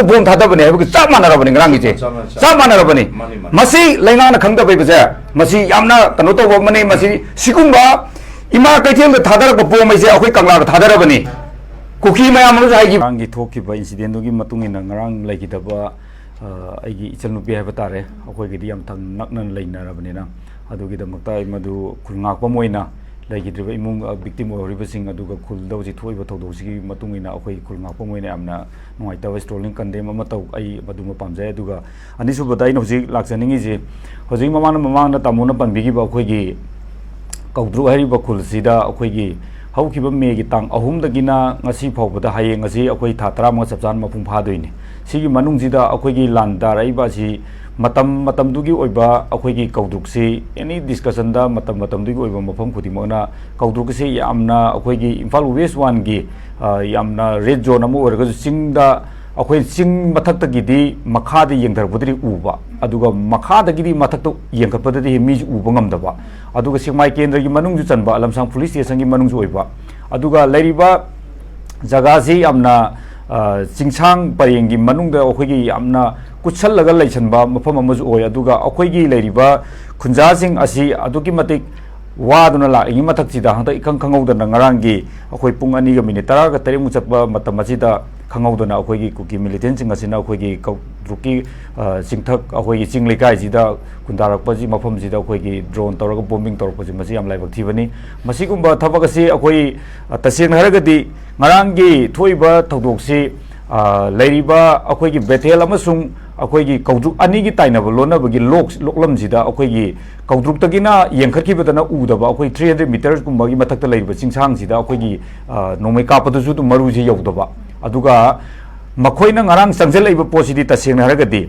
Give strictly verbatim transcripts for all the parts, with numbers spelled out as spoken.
Bomb ꯊꯥꯗꯕꯅꯦ ꯍꯥꯏꯕꯒ ꯆꯞ ꯃꯥꯟꯅꯔꯕꯅꯤ ꯉꯔꯥꯡꯒꯤꯁꯦ꯫ ꯆꯞ ꯃꯥꯟꯅ, ꯆꯞ ꯆꯞ ꯃꯥꯟꯅꯔꯕꯅꯤ꯫ ꯃꯥꯅꯤ, ꯃꯥꯅꯤ꯫ ꯃꯁꯤ ꯂꯩꯉꯥꯛꯅ ꯈꯪꯗꯕ ꯍꯥꯏꯕꯁꯦ, ꯃꯁꯤ ꯌꯥꯝꯅ ꯀꯩꯅꯣ ꯇꯧꯕ ꯑꯃꯅꯤ꯫ ꯃꯁꯤ ꯁꯤꯒꯨꯝꯕ ꯏꯃꯥ ꯀꯩꯊꯦꯜꯗ ꯊꯥꯗꯔꯛꯄ ꯕꯣꯝ ꯍꯥꯏꯁꯦ ꯑꯩꯈꯣꯏ ꯀꯪꯂꯥꯗ ꯊꯥꯗꯔꯕꯅꯤ꯫ ꯀꯨꯀꯤ ꯃꯌꯥꯝ ꯑꯃꯁꯨ ꯍꯥꯏꯈꯤ꯫ ꯉꯔꯥꯡꯒꯤ ꯊꯣꯛꯈꯤꯕ incidentꯗꯨꯒꯤ ꯃꯇꯨꯡ ꯏꯟꯅ ꯉꯔꯥꯡ ꯂꯩꯈꯤꯗꯕ, ꯑ, ꯑꯩꯒꯤ ꯏꯆꯟꯅꯨꯄꯤ ꯍꯥꯏꯕ ꯇꯥꯔꯦ, ꯑꯩꯈꯣꯏꯒꯗꯤ ꯌꯥꯝ ꯊꯪ-, ꯅꯛꯅ ꯂꯩꯅꯔꯕꯅꯤꯅ, ꯑꯗꯨꯒꯤꯗꯃꯛꯇ ꯑꯩ ꯃꯗꯨ ꯈꯨꯜ ꯉꯥꯛꯄ ꯑꯃ ꯑꯣꯏꯅ ꯂꯩꯈꯤꯗ꯭ꯔꯤꯕ ꯏꯃꯨꯡ, ꯑ, victim ꯑꯣꯏꯍꯧꯔꯤꯕꯁꯤꯡ, ꯑꯗꯨꯒ ꯈꯨꯜꯗ ꯍꯧꯖꯤꯛ ꯊꯣꯛꯏꯕ ꯊꯧꯗꯣꯛꯁꯤꯒꯤ ꯃꯇꯨꯡ ꯏꯟꯅ ꯑꯩꯈꯣꯏ ꯈꯨꯜ ꯉꯥꯛꯄ ꯑꯃ ꯑꯣꯏꯅ ꯌꯥꯝꯅ ꯅꯨꯡꯉꯥꯏꯇꯕ strongly condemn ꯑꯃ ꯇꯧ, ꯑꯩ ꯃꯗꯨꯃ ꯄꯥꯝꯖꯩ꯫ ꯑꯗꯨꯒ ꯑꯅꯤꯁꯨꯕꯗ ꯑꯩꯅ ꯍꯧꯖꯤꯛ ꯂꯥꯛꯆꯅꯤꯡꯉꯤꯁꯤ, ꯍꯧꯖꯤꯛ ꯃꯃꯥꯡꯗ, ꯃꯃꯥꯡꯗ ꯇꯥꯃꯣꯅ ꯄꯟꯕꯤꯈꯤꯕ ꯑꯩꯈꯣꯏꯒꯤ ꯀꯧꯗ꯭ꯔꯨꯛ ꯍꯥꯏꯔꯤꯕ ꯈꯨꯜꯁꯤꯗ ꯑꯩꯈꯣꯏꯒꯤ ꯍꯧꯈꯤꯕ ꯃꯦꯒꯤ ꯇꯥꯡ ꯑꯍꯨꯝꯗꯒꯤꯅ ꯉꯁꯤ ꯐꯥꯎꯕꯗ, ꯍꯌꯦꯡ ꯑꯁꯤ ꯑꯩꯈꯣꯏ ꯊꯥ ꯇꯔꯥꯃꯉꯥ ꯆꯞ ꯆꯥꯅ ꯃꯄꯨꯡ ꯐꯥꯗꯣꯏꯅꯤ꯫ ꯁꯤꯒꯤ ꯃꯅꯨꯡꯁꯤꯗ ꯑꯩꯈꯣꯏꯒꯤ ꯂꯥꯟ ꯇꯥꯔꯛꯏꯕ ꯑꯁꯤ ꯃꯇꯝ ꯃꯇꯝꯗꯨꯒꯤ ꯑꯣꯏꯕ ꯑꯩꯈꯣꯏꯒꯤ ꯀꯧꯗ꯭ꯔꯨꯛꯁꯤ any discussionꯗ ꯃꯇꯝ ꯃꯇꯝꯗꯨꯒꯤ ꯑꯣꯏꯕ ꯃꯐꯝ ꯈꯨꯗꯤꯡꯃꯛꯅ ꯀꯧꯗ꯭ꯔꯨꯛꯁꯤ ꯌꯥꯝꯅ ꯑꯩꯈꯣꯏꯒꯤ ꯏꯝꯐꯥꯜ West Oneꯒꯤ, ꯑ, ꯌꯥꯝꯅ red zone ꯑꯃ ꯑꯣꯏꯔꯒꯁꯨ ꯆꯤꯡꯗ ꯑꯩꯈꯣꯏ ꯆꯤꯡ ꯃꯊꯛꯇꯒꯤꯗꯤ ꯃꯈꯥꯗ ꯌꯦꯡꯊꯔꯛꯄꯗꯗꯤ ꯎꯕ, ꯑꯗꯨꯒ ꯃꯈꯥꯗꯒꯤꯗꯤ ꯃꯊꯛꯇ ꯌꯦꯡꯈꯠꯄꯗꯗꯤ ꯃꯤꯁꯨ ꯎꯕ ꯉꯝꯗꯕ, ꯑꯗꯨꯒ ꯁꯦꯛꯃꯥꯏ ꯀꯦꯟꯗ꯭ꯔꯒꯤ ꯃꯅꯨꯡꯁꯨ ꯆꯟꯕ, ꯂꯝꯁꯥꯡ police stationꯒꯤ ꯃꯅꯨꯡꯁꯨ ꯑꯣꯏꯕ, ꯑꯗꯨꯒ ꯂꯩꯔꯤꯕ ꯖꯒꯥꯁꯤ ꯌꯥꯝꯅ, ꯑ, ꯆꯤꯡꯁꯥꯡ ꯄꯔꯦꯡꯒꯤ ꯃꯅꯨꯡꯗ ꯑꯩꯈꯣꯏꯒꯤ ꯌꯥꯝꯅ ꯀꯨꯠꯁꯜꯂꯒ ꯂꯩꯁꯟꯕ ꯃꯐꯝ ꯑꯃꯁꯨ ꯑꯣꯏ꯫ ꯑꯗꯨꯒ ꯑꯩꯈꯣꯏꯒꯤ ꯂꯩꯔꯤꯕ ꯈꯨꯟꯖꯥꯁꯤꯡ ꯑꯁꯤ ꯑꯗꯨꯛꯀꯤ ꯃꯇꯤꯛ ꯋꯥꯗꯨꯅ ꯂꯥꯛꯏꯉꯩ ꯃꯊꯛꯁꯤꯗ, ꯍꯟꯗꯛ ꯏꯈꯪ ꯈꯪꯍꯧꯗꯅ ꯉꯔꯥꯡꯒꯤ ꯑꯩꯈꯣꯏ ꯄꯨꯡ ꯑꯅꯤꯒ minute ꯇꯔꯥꯒ ꯇꯔꯦꯠꯃꯨꯛ ꯆꯠꯄ ꯃꯇꯝ ꯑꯁꯤꯗ ꯈꯪꯍꯧꯗꯅ ꯑꯩꯈꯣꯏꯒꯤ ꯀꯨꯀꯤ militantꯁꯤꯡ ꯑꯁꯤꯅ ꯑꯩꯈꯣꯏꯒꯤ ꯀꯧꯗ꯭ꯔꯨꯛꯀꯤ, ꯑ, ꯆꯤꯡꯊꯛ, ꯑꯩꯈꯣꯏꯒꯤ ꯆꯤꯡ ꯂꯩꯀꯥꯏꯁꯤꯗ ꯈꯨꯟꯗꯥꯔꯛꯄꯁꯤ, ꯃꯐꯝꯁꯤꯗ ꯑꯩꯈꯣꯏꯒꯤ drone ꯇꯧꯔꯒ bombing ꯇꯧꯔꯛꯄꯁꯤ, ꯃꯁꯤ ꯌꯥꯝ ꯂꯥꯏꯕꯛ ꯊꯤꯕꯅꯤ꯫ ꯃꯁꯤꯒꯨꯝꯕ ꯊꯕꯛ ꯑꯁꯤ ꯑꯩꯈꯣꯏ, ꯑ, ꯇꯁꯦꯡꯅ ꯍꯥꯏꯔꯒꯗꯤ ꯉꯔꯥꯡꯒꯤ ꯊꯣꯛꯏꯕ ꯊꯧꯗꯣꯛꯁꯤ, ꯑ, ꯂꯩꯔꯤꯕ ꯑꯩꯈꯣꯏꯒꯤ ꯕꯦꯊꯦꯜ ꯑꯃꯁꯨꯡ ꯑꯩꯈꯣꯏꯒꯤ ꯀꯧꯗ꯭ꯔꯨꯛ ꯑꯅꯤꯒꯤ ꯇꯥꯏꯅꯕ ꯂꯣꯟꯅꯕꯒꯤ ꯂꯣꯛ-, ꯂꯣꯛꯂꯝꯁꯤꯗ ꯑꯩꯈꯣꯏꯒꯤ ꯀꯧꯗ꯭ꯔꯨꯛꯇꯒꯤꯅ ꯌꯦꯡꯈꯠꯈꯤꯕꯗꯅ ꯎꯗꯕ ꯑꯩꯈꯣꯏ three hundred metersꯀꯨꯝꯕꯒꯤ ꯃꯊꯛꯇ ꯂꯩꯔꯤꯕ ꯆꯤꯡꯁꯥꯡꯁꯤꯗ ꯑꯩꯈꯣꯏꯒꯤ, ꯑ, ꯅꯣꯡꯃꯩ ꯀꯥꯞꯄꯗꯁꯨ ꯑꯗꯨꯝ ꯃꯔꯨꯁꯤ ꯌꯧꯗꯕ, ꯑꯗꯨꯒ ꯃꯈꯣꯏꯅ ꯉꯔꯥꯡ ꯆꯪꯁꯤꯜꯂꯛꯏꯕ ꯄꯣꯠꯁꯤꯗꯤ ꯇꯁꯦꯡꯅ ꯍꯥꯏꯔꯒꯗꯤ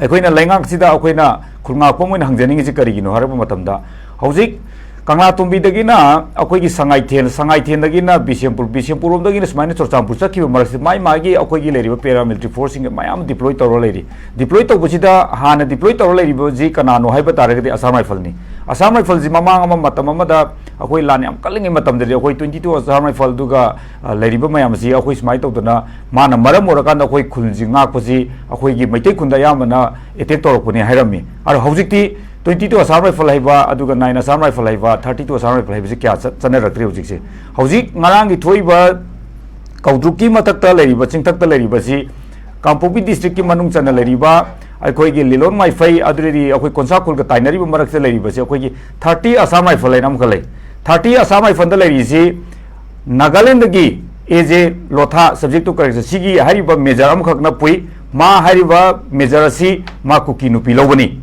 ꯑꯩꯈꯣꯏꯅ ꯂꯩꯉꯥꯛꯁꯤꯗ ꯑꯩꯈꯣꯏꯅ ꯈꯨꯜꯉꯥꯛꯄ ꯑꯃ ꯑꯣꯏꯅ ꯍꯪꯖꯅꯤꯡꯉꯤꯁꯤ ꯀꯔꯤꯒꯤꯅꯣ ꯍꯥꯏꯔꯕ ꯃꯇꯝꯗ, ꯍꯧꯖꯤꯛ ꯀꯪꯂꯥꯇꯣꯝꯕꯤꯗꯒꯤꯅ ꯑꯩꯈꯣꯏꯒꯤ ꯁꯉꯥꯏꯊꯦꯟ, ꯁꯉꯥꯏꯊꯦꯟꯗꯒꯤꯅ ꯕꯤꯁꯦꯝꯄꯨꯔ, ꯕꯤꯁꯦꯝꯄꯨꯔ ꯔꯣꯝꯗꯒꯤꯅ ꯁꯨꯃꯥꯏꯅ ꯆꯨꯔꯆꯥꯟꯄꯨꯔ ꯆꯠꯈꯤꯕ ꯃꯔꯛꯁꯤꯗ ꯃꯥꯏ ꯃꯥꯒꯤ ꯑꯩꯈꯣꯏꯒꯤ ꯂꯩꯔꯤꯕ paramilitary forceꯁꯤꯡꯒ ꯃꯌꯥꯝ deploy ꯇꯧꯔ ꯂꯩꯔꯤ꯫ Deploy ꯇꯧꯕꯁꯤꯗ ꯍꯥꯟꯅ deploy ꯇꯧꯔ ꯂꯩꯔꯤꯕꯁꯤ ꯀꯅꯥꯅꯣ ꯍꯥꯏꯕ ꯇꯥꯔꯒꯗꯤ Assam Rifleꯅꯤ꯫ Assam Rifleꯁꯤ ꯃꯃꯥꯡ ꯑꯃ ꯃꯇꯝ ꯑꯃꯗ ꯑꯩꯈꯣꯏ ꯂꯥꯟ ꯌꯥꯝ ꯀꯜꯂꯤꯉꯩ ꯃꯇꯝꯗꯗꯤ ꯑꯩꯈꯣꯏ twenty two Assam Rifle ꯑꯗꯨꯒ, ꯑ, ꯂꯩꯔꯤꯕ ꯃꯌꯥꯝ ꯑꯁꯤ ꯑꯩꯈꯣꯏ ꯁꯨꯃꯥꯏꯅ ꯇꯧꯗꯅ ꯃꯥꯅ ꯃꯔꯝ ꯑꯣꯏꯔꯀꯥꯟꯗ ꯑꯩꯈꯣꯏ ꯈꯨꯜꯁꯤ ꯉꯥꯛꯄꯁꯤ ꯑꯩꯈꯣꯏꯒꯤ ꯃꯩꯇꯩ ꯈꯨꯟꯗ ꯑꯌꯥꯝꯕꯅ attack ꯇꯧꯔꯛꯄꯅꯤ ꯍꯥꯏꯔꯝꯃꯤ꯫ ꯑꯗꯣ ꯍꯧꯖꯤꯛꯇꯤ twenty two Assam Rifle ꯍꯥꯏꯕ ꯑꯗꯨꯒ nine Assam Rifle ꯍꯥꯏꯕ, thirty two Assam Rifle ꯍꯥꯏꯕꯁꯤ ꯀꯌꯥ ꯆꯠ-, ꯆꯠꯅꯔꯛꯇ꯭ꯔꯦ ꯍꯧꯖꯤꯛꯁꯦ꯫ ꯍꯧꯖꯤꯛ ꯉꯔꯥꯡꯒꯤ ꯊꯣꯛꯏꯕ ꯀꯧꯗ꯭ꯔꯨꯛꯀꯤ ꯃꯊꯛꯇ ꯂꯩꯔꯤꯕ, ꯆꯤꯡꯊꯛꯇ ꯂꯩꯔꯤꯕꯁꯤ ꯀꯥꯡꯄꯣꯛꯄꯤ districtꯀꯤ ꯃꯅꯨꯡ ꯆꯟꯅ ꯂꯩꯔꯤꯕ ꯑꯩꯈꯣꯏꯒꯤ ꯂꯤꯂꯣꯡ ꯃꯥꯏꯐꯩ, ꯑꯗꯨꯗꯤ ꯑꯩꯈꯣꯏ ꯀꯣꯟꯁꯥ ꯈꯨꯜꯒ ꯇꯥꯏꯅꯔꯤꯕ ꯃꯔꯛꯇ ꯂꯩꯔꯤꯕꯁꯦ ꯑꯩꯈꯣꯏꯒꯤ thirty Assam Rifle ꯍꯥꯏꯅ ꯑꯃꯈꯛ ꯂꯩ꯫ Thirty Assam Rifleꯗ ꯂꯩꯔꯤꯁꯤ ꯅꯥꯒꯥꯂꯦꯟꯗꯒꯤ A J Lotha, subject to correction, ꯁꯤꯒꯤ ꯍꯥꯏꯔꯤꯕ major ꯑꯃꯈꯛꯅ ꯄꯨꯏ꯫ ꯃꯥ ꯍꯥꯏꯔꯤꯕ major ꯑꯁꯤ ꯃꯥ ꯀꯨꯀꯤ ꯅꯨꯄꯤ ꯂꯧꯕꯅꯤ꯫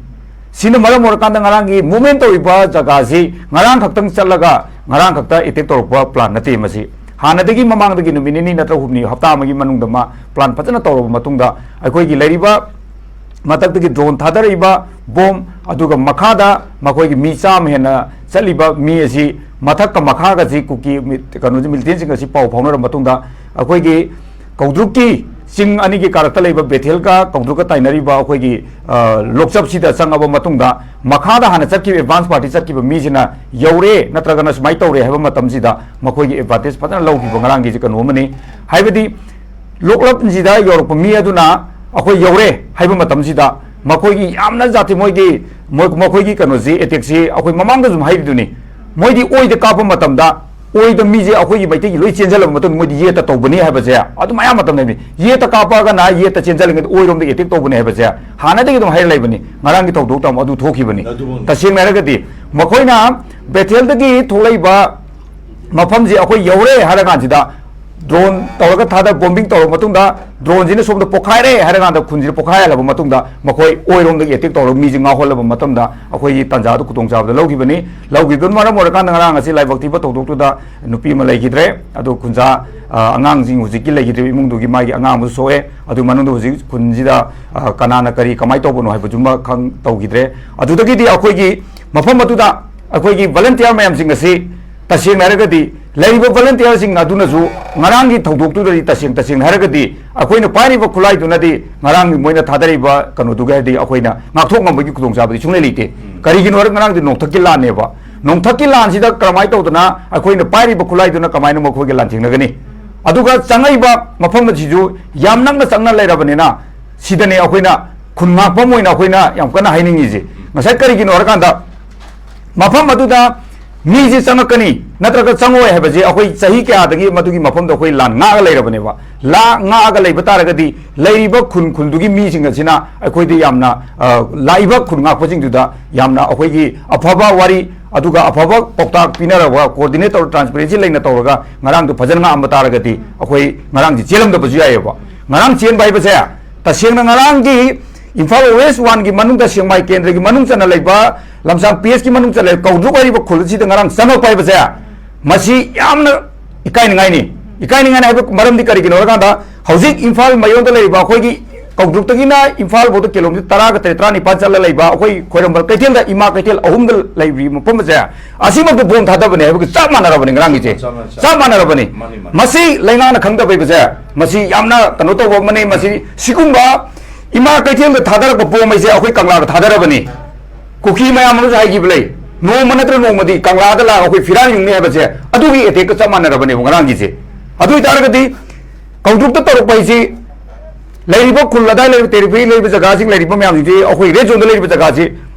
ꯁꯤꯅ ꯃꯔꯝ ꯑꯣꯏꯔꯀꯥꯟꯗ ꯉꯔꯥꯡꯒꯤ movement ꯇꯧꯔꯤꯕ ꯖꯒꯥꯁꯤ ꯉꯔꯥꯡ ꯈꯛꯇꯪ ꯆꯠꯂꯒ ꯉꯔꯥꯡ ꯈꯛꯇ attack ꯇꯧꯔꯛꯄ plan ꯅꯠꯇꯦ ꯃꯁꯤ꯫ ꯍꯥꯟꯅꯗꯒꯤ ꯃꯃꯥꯡꯗꯒꯤ ꯅꯨꯃꯤꯠ ꯅꯤꯅꯤ ꯅꯠꯇ꯭ꯔꯒ ꯍꯨꯝꯅꯤ, ꯍꯞꯇꯥ ꯑꯃꯒꯤ ꯃꯅꯨꯡꯗ ꯃꯥ plan ꯐꯖꯅ ꯇꯧꯔꯕ ꯃꯇꯨꯡꯗ ꯑꯩꯈꯣꯏꯒꯤ ꯂꯩꯔꯤꯕ ꯃꯊꯛꯇꯒꯤ drone ꯊꯥꯗꯔꯛꯏꯕ bomb, ꯑꯗꯨꯒ ꯃꯈꯥꯗ ꯃꯈꯣꯏꯒꯤ ꯃꯤ ꯆꯥꯝꯃ ꯍꯦꯟꯅ ꯆꯠꯂꯤꯕ ꯃꯤ ꯑꯁꯤ, ꯃꯊꯛꯀ ꯃꯈꯥꯒꯁꯤ ꯀꯨꯀꯤ ꯃꯤ-, ꯀꯩꯅꯣꯁꯤ, militantꯁꯤꯡ ꯑꯁꯤ ꯄꯥꯎ ꯐꯥꯎꯅꯔꯕ ꯃꯇꯨꯡꯗ ꯑꯩꯈꯣꯏꯒꯤ ꯀꯧꯗ꯭ꯔꯨꯛꯀꯤ ꯆꯤꯡ ꯑꯅꯤꯒꯤ ꯀꯥꯔꯛꯇ ꯂꯩꯕ ꯕꯦꯊꯦꯜꯒ ꯀꯧꯗ꯭ꯔꯨꯛꯀ ꯇꯥꯏꯅꯔꯤꯕ ꯑꯩꯈꯣꯏꯒꯤ, ꯑ, ꯂꯣꯛꯆꯞꯁꯤꯗ ꯆꯪꯉꯕ ꯃꯇꯨꯡꯗ ꯃꯈꯥꯗ ꯍꯥꯟꯅ ꯆꯠꯈꯤꯕ advance party ꯆꯠꯈꯤꯕ ꯃꯤꯁꯤꯅ ꯌꯧꯔꯦ ꯅꯠꯇ꯭ꯔꯒꯅ ꯁꯨꯃꯥꯏꯅ ꯇꯧꯔꯦ ꯍꯥꯏꯕ ꯃꯇꯝꯁꯤꯗ ꯃꯈꯣꯏꯒꯤ advantage ꯐꯖꯅ ꯂꯧꯈꯤꯕ ꯉꯔꯥꯡꯒꯤꯁꯤ ꯀꯩꯅꯣ ꯑꯃꯅꯤ꯫ ꯍꯥꯏꯕꯗꯤ ꯂꯣꯛꯂꯞꯁꯤꯗ ꯌꯧꯔꯛꯄ ꯃꯤ ꯑꯗꯨꯅ ꯑꯩꯈꯣꯏ ꯌꯧꯔꯦ ꯍꯥꯏꯕ ꯃꯇꯝꯁꯤꯗ ꯃꯈꯣꯏꯒꯤ ꯌꯥꯝꯅ ꯖꯥꯇꯤ ꯃꯣꯏꯒꯤ, ꯃꯣꯏ-, ꯃꯈꯣꯏꯒꯤ ꯀꯩꯅꯣꯁꯤ, attackꯁꯤ ꯑꯩꯈꯣꯏ ꯃꯃꯥꯡꯗꯁꯨ ꯍꯥꯏꯔꯤꯗꯨꯅꯤ꯫ ꯃꯣꯏꯗꯤ ꯑꯣꯏꯗ ꯀꯥꯞꯄ ꯃꯇꯝꯗ ꯑꯣꯏꯗ ꯃꯤꯁꯦ ꯑꯩꯈꯣꯏꯒꯤ ꯃꯩꯇꯩꯒꯤ ꯂꯣꯏ ꯆꯦꯟꯁꯤꯜꯂꯕ ꯃꯇꯨꯡꯗ ꯃꯣꯏꯗꯤ ꯌꯦꯠꯇ ꯇꯧꯕꯅꯤ ꯍꯥꯏꯕꯁꯦ ꯑꯗꯨꯝ ꯑꯌꯥꯝꯕ ꯃꯇꯝꯗ ꯍꯥꯏꯕꯅꯤ꯫ ꯌꯦꯠꯇ ꯀꯥꯞꯄꯒꯅ ꯌꯦꯠꯇ ꯆꯦꯟꯁꯤꯜꯂꯤꯉꯩꯗ ꯑꯣꯏꯔꯣꯝꯗ attack ꯇꯧꯕꯅꯤ ꯍꯥꯏꯕꯁꯦ ꯍꯥꯟꯅꯗꯒꯤ ꯑꯗꯨꯝ ꯍꯥꯏꯔ ꯂꯩꯕꯅꯤ꯫ ꯉꯔꯥꯡꯒꯤ ꯊꯧꯗꯣꯛꯇ ꯑꯃꯨꯛ ꯑꯗꯨ ꯊꯣꯛꯈꯤꯕꯅꯤ꯫ ꯑꯗꯨꯃꯛꯅꯤ꯫ ꯇꯁꯦꯡꯅ ꯍꯥꯏꯔꯒꯗꯤ ꯃꯈꯣꯏꯅ ꯕꯦꯊꯦꯜꯗꯒꯤ ꯊꯣꯛꯂꯛꯏꯕ ꯃꯐꯝꯁꯤ ꯑꯩꯈꯣꯏ ꯌꯧꯔꯦ ꯍꯥꯏꯔ ꯀꯥꯟꯁꯤꯗ drone ꯇꯧꯔꯒ ꯊꯥꯗ bombing ꯇꯧꯔꯕ ꯃꯇꯨꯡꯗ droneꯁꯤꯅ ꯁꯣꯝꯗ ꯄꯣꯈꯥꯏꯔꯦ ꯍꯥꯏꯔ ꯀꯥꯟꯗ ꯈꯨꯟꯁꯤꯗ ꯄꯣꯈꯥꯏꯍꯜꯂꯕ ꯃꯇꯨꯡꯗ ꯃꯈꯣꯏ ꯑꯣꯏꯔꯣꯝꯗꯒꯤ attack ꯇꯧꯔꯒ ꯃꯤꯁꯤ ꯉꯥꯎꯍꯜꯂꯕ ꯃꯇꯝꯗ ꯑꯩꯈꯣꯏꯒꯤ ꯇꯥꯟꯖꯥꯗꯨ ꯈꯨꯗꯣꯡꯆꯥꯕꯗ ꯂꯧꯈꯤꯕꯅꯤ꯫ ꯂꯧꯈꯤꯕꯗꯨꯅ ꯃꯔꯝ ꯑꯣꯏꯔꯀꯥꯟꯗ ꯉꯔꯥꯡ ꯑꯁꯤ ꯂꯥꯏꯕꯛ ꯊꯤꯕ ꯊꯧꯗꯣꯛꯇꯨꯗ ꯅꯨꯄꯤ ꯑꯃ ꯂꯩꯈꯤꯗ꯭ꯔꯦ꯫ ꯑꯗꯨ ꯈꯨꯟꯖꯥ, ꯑ, ꯑꯉꯥꯡꯁꯤꯡ ꯍꯧꯖꯤꯛꯀꯤ ꯂꯩꯈꯤꯗ꯭ꯔꯤꯕ ꯏꯃꯨꯡꯗꯨꯒꯤ ꯃꯥꯒꯤ ꯑꯉꯥꯡ ꯑꯃꯁꯨ ꯁꯣꯛꯑꯦ꯫ ꯑꯗꯨ ꯃꯅꯨꯡꯗ ꯍꯧꯖꯤꯛ ꯈꯨꯟꯁꯤꯗ, ꯑ, ꯀꯅꯥꯅ ꯀꯔꯤ ꯀꯃꯥꯏꯅ ꯇꯧꯕꯅꯣ ꯍꯥꯏꯕꯗꯨꯃ ꯈꯪ ꯇꯧꯈꯤꯗ꯭ꯔꯦ꯫ ꯑꯗꯨꯗꯒꯤꯗꯤ ꯑꯩꯈꯣꯏꯒꯤ ꯃꯐꯝ ꯑꯗꯨꯗ ꯑꯩꯈꯣꯏꯒꯤ volunteer ꯃꯌꯥꯝꯁꯤꯡ ꯑꯁꯤ ꯇꯁꯦꯡꯅ ꯍꯥꯏꯔꯒꯗꯤ ꯂꯩꯔꯤꯕ volunteerꯁꯤꯡ ꯑꯗꯨꯅꯁꯨ ꯉꯔꯥꯡꯒꯤ ꯊꯧꯗꯣꯛꯇꯨꯗꯗꯤ ꯇꯁꯦꯡ ꯇꯁꯦꯡꯅ ꯍꯥꯏꯔꯒꯗꯤ ꯑꯩꯈꯣꯏꯅ ꯄꯥꯏꯔꯤꯕ ꯈꯨꯠꯂꯥꯏꯗꯨꯅꯗꯤ ꯉꯔꯥꯡꯒꯤ ꯃꯣꯏꯅ ꯊꯥꯗꯔꯤꯕ ꯀꯩꯅꯣꯗꯨꯒ ꯍꯥꯏꯗꯤ ꯑꯩꯈꯣꯏꯅ ꯉꯥꯛꯊꯣꯛ ꯉꯝꯕꯒꯤ ꯈꯨꯗꯣꯡꯆꯥꯕꯗꯤ ꯁꯨꯡꯂꯩ ꯂꯩꯇꯦ꯫ ꯀꯔꯤꯒꯤꯅꯣ ꯍꯥꯏꯔꯒ ꯉꯔꯥꯡꯗꯤ ꯅꯣꯡꯊꯛꯀꯤ ꯂꯥꯟꯅꯦꯕ꯫ ꯅꯣꯡꯊꯛꯀꯤ ꯂꯥꯟꯁꯤꯗ ꯀꯔꯝꯍꯥꯏꯅ ꯇꯧꯗꯅ ꯑꯩꯈꯣꯏꯅ ꯄꯥꯏꯔꯤꯕ ꯈꯨꯠꯂꯥꯏꯗꯨꯅ ꯀꯃꯥꯏꯅ ꯃꯈꯣꯏꯒ ꯂꯥꯟꯊꯦꯡꯅꯒꯅꯤ? ꯑꯗꯨꯒ ꯆꯪꯉꯛꯏꯕ ꯃꯐꯝ ꯑꯁꯤꯁꯨ ꯌꯥꯝ ꯅꯛꯅ ꯆꯪꯅ ꯂꯩꯔꯕꯅꯤꯅ, ꯁꯤꯗꯅꯦ ꯑꯩꯈꯣꯏꯅ ꯈꯨꯟ ꯉꯥꯛꯄ ꯑꯃ ꯑꯣꯏꯅ ꯑꯩꯈꯣꯏꯅ ꯌꯥꯝ ꯀꯟꯅ ꯍꯥꯏꯅꯤꯡꯉꯤꯁꯦ꯫ ꯉꯁꯥꯏ ꯀꯔꯤꯒꯤꯅꯣ ꯍꯥꯏꯔꯀꯥꯟꯗ, ꯃꯐꯝ ꯑꯗꯨꯗ ꯃꯤꯁꯦ ꯆꯪꯉꯛꯀꯅꯤ ꯅꯠꯇ꯭ꯔꯒ ꯆꯪꯉꯛꯑꯣꯏ ꯍꯥꯏꯕꯁꯦ ꯑꯩꯈꯣꯏ ꯆꯍꯤ ꯀꯌꯥꯗꯒꯤ ꯃꯗꯨꯒꯤ ꯃꯐꯝꯗ ꯑꯩꯈꯣꯏ ꯂꯥꯟ ꯉꯥꯛꯑꯒ ꯂꯩꯔꯕꯅꯦꯕ꯫ ꯂꯥꯟ ꯉꯥꯛꯑꯒ ꯂꯩꯕ ꯇꯥꯔꯒꯗꯤ, ꯂꯩꯔꯤꯕ ꯈꯨꯟ ꯈꯨꯜꯗꯨꯒꯤ ꯃꯤꯁꯤꯡ ꯑꯁꯤꯅ ꯑꯩꯈꯣꯏꯗ ꯌꯥꯝꯅ, ꯑ, ꯂꯥꯛꯏꯕ ꯈꯨꯟ ꯉꯥꯛꯄꯁꯤꯡꯗꯨꯗ ꯌꯥꯝꯅ ꯑꯩꯈꯣꯏꯒꯤ ꯑꯐꯕ ꯋꯥꯔꯤ, ꯑꯗꯨꯒ ꯑꯐꯕ ꯄꯥꯎꯇꯥꯛ ꯄꯤꯅꯔꯒ, coordinate ꯇꯧꯔ, transparency ꯂꯩꯅ ꯇꯧꯔꯒ ꯉꯔꯥꯡꯗꯣ ꯐꯖꯅ ꯉꯥꯛꯑꯝꯕ ꯇꯥꯔꯒꯗꯤ, ꯑꯩꯈꯣꯏ ꯉꯔꯥꯡꯁꯦ ꯆꯦꯜꯂꯝꯗꯕꯁꯨ ꯌꯥꯏꯑꯕ꯫ ꯉꯔꯥꯡ ꯆꯦꯟꯕ ꯍꯥꯏꯕꯁꯦ, ꯇꯁꯦꯡꯅ ꯉꯔꯥꯡꯒꯤ ꯏꯝꯐꯥꯜ West One ꯒꯤ ꯃꯅꯨꯡꯗ, ꯁꯦꯛꯃꯥꯏ ꯀꯦꯟꯗ꯭ꯔꯒꯤ ꯃꯅꯨꯡ ꯆꯟꯅ ꯂꯩꯕ, ꯂꯝꯁꯥꯡ P S ꯀꯤ ꯃꯅꯨꯡ ꯆꯟꯅ ꯂꯩꯕ ꯀꯧꯗ꯭ꯔꯨꯛ ꯍꯥꯏꯔꯤꯕ ꯈꯨꯜ ꯑꯁꯤꯗ ꯉꯔꯥꯡ ꯆꯪꯉꯛꯄ ꯍꯥꯏꯕꯁꯦ, ꯃꯁꯤ ꯌꯥꯝꯅ ꯏꯀꯥꯏꯅꯤꯡꯉꯥꯏꯅꯤ꯫ ꯏꯀꯥꯏꯅꯤꯡꯉꯥꯏꯅꯤ ꯍꯥꯏꯕ ꯃꯔꯝꯗꯤ ꯀꯔꯤꯒꯤꯅꯣ ꯍꯥꯏꯔꯀꯥꯟꯗ, ꯍꯧꯖꯤꯛ ꯏꯝꯐꯥꯜ ꯃꯌꯣꯟꯗ ꯂꯩꯔꯤꯕ ꯑꯩꯈꯣꯏꯒꯤ ꯀꯧꯗ꯭ꯔꯨꯛꯇꯒꯤꯅ ꯏꯝꯐꯥꯜ ꯐꯥꯎꯗ ꯀꯤꯂꯣꯃꯤꯇꯔ ꯇꯔꯥꯒ ꯇꯔꯦꯠ, ꯇꯔꯥꯅꯤꯄꯥꯟ ꯆꯠꯂ ꯂꯩꯕ ꯑꯩꯈꯣꯏ ꯈ꯭ꯋꯥꯏꯔꯝꯕꯟ ꯀꯩꯊꯦꯜꯗ, ꯏꯃꯥ ꯀꯩꯊꯦꯜ ꯑꯍꯨꯝꯗ ꯂꯩꯔꯤꯕ ꯃꯐꯝ ꯑꯁꯦ, ꯑꯁꯤꯃꯛꯇ ꯕꯣꯝ ꯊꯥꯗꯕꯅꯦ ꯍꯥꯏꯕꯒ ꯆꯞ ꯃꯥꯟꯅꯔꯕꯅꯤ ꯉꯔꯥꯡꯒꯤꯁꯦ꯫ ꯆꯞ ꯃꯥꯟꯅꯔꯦ, ꯆꯞ ꯆꯞ ꯃꯥꯟꯅꯔꯦ꯫ ꯃꯥꯟꯅꯔꯕꯅꯤ꯫ ꯃꯥꯅꯤ, ꯃꯥꯅꯤ꯫ ꯃꯁꯤ ꯂꯩꯉꯥꯛꯅ ꯈꯪꯗꯕ ꯍꯥꯏꯕꯁꯦ, ꯃꯁꯤ ꯌꯥꯝꯅ ꯀꯩꯅꯣ ꯇꯧꯕ ꯑꯃꯅꯤ꯫ ꯃꯁꯤ ꯁꯤꯒꯨꯝꯕ ꯏꯃꯥ ꯀꯩꯊꯦꯜꯗ ꯊꯥꯗꯔꯛꯄ ꯕꯣꯝ ꯍꯥꯏꯁꯦ ꯑꯩꯈꯣꯏ ꯀꯪꯂꯥꯗ ꯊꯥꯗꯔꯕꯅꯤ꯫ ꯀꯨꯀꯤ ꯃꯌꯥꯝ ꯑꯃꯁꯨ ꯍꯥꯏꯈꯤꯕ ꯂꯩ, "ꯅꯣꯡꯃ ꯅꯠꯇ꯭ꯔ ꯅꯣꯡꯃꯗꯤ ꯀꯪꯂꯥꯗ ꯂꯥꯛꯑꯒ ꯑꯩꯈꯣꯏ ꯐꯤꯔꯥꯟ ꯌꯨꯡꯅꯤ" ꯍꯥꯏꯕꯁꯦ, ꯑꯗꯨꯒꯤ attack ꯀ ꯆꯞ ꯃꯥꯟꯅꯔꯕꯅꯦꯕ ꯉꯔꯥꯡꯒꯤꯁꯦ꯫ ꯑꯗꯨ ꯑꯣꯏꯇꯥꯔꯒꯗꯤ ꯀꯧꯗ꯭ꯔꯨꯛꯇ ꯇꯧꯔꯛꯄ ꯍꯥꯏꯁꯤ, ꯂꯩꯔꯤꯕ ꯈꯨꯜ ꯑꯗꯥꯏ ꯂꯩꯔꯤꯕ, periphery ꯂꯩꯔꯤꯕ ꯖꯒꯥꯁꯤꯡ, ꯂꯩꯔꯤꯕ ꯃꯌꯥꯝꯁꯤꯡꯁꯤ, ꯑꯩꯈꯣꯏ red zone ꯗ ꯂꯩꯔꯤꯕ ꯖꯒꯥꯁꯤ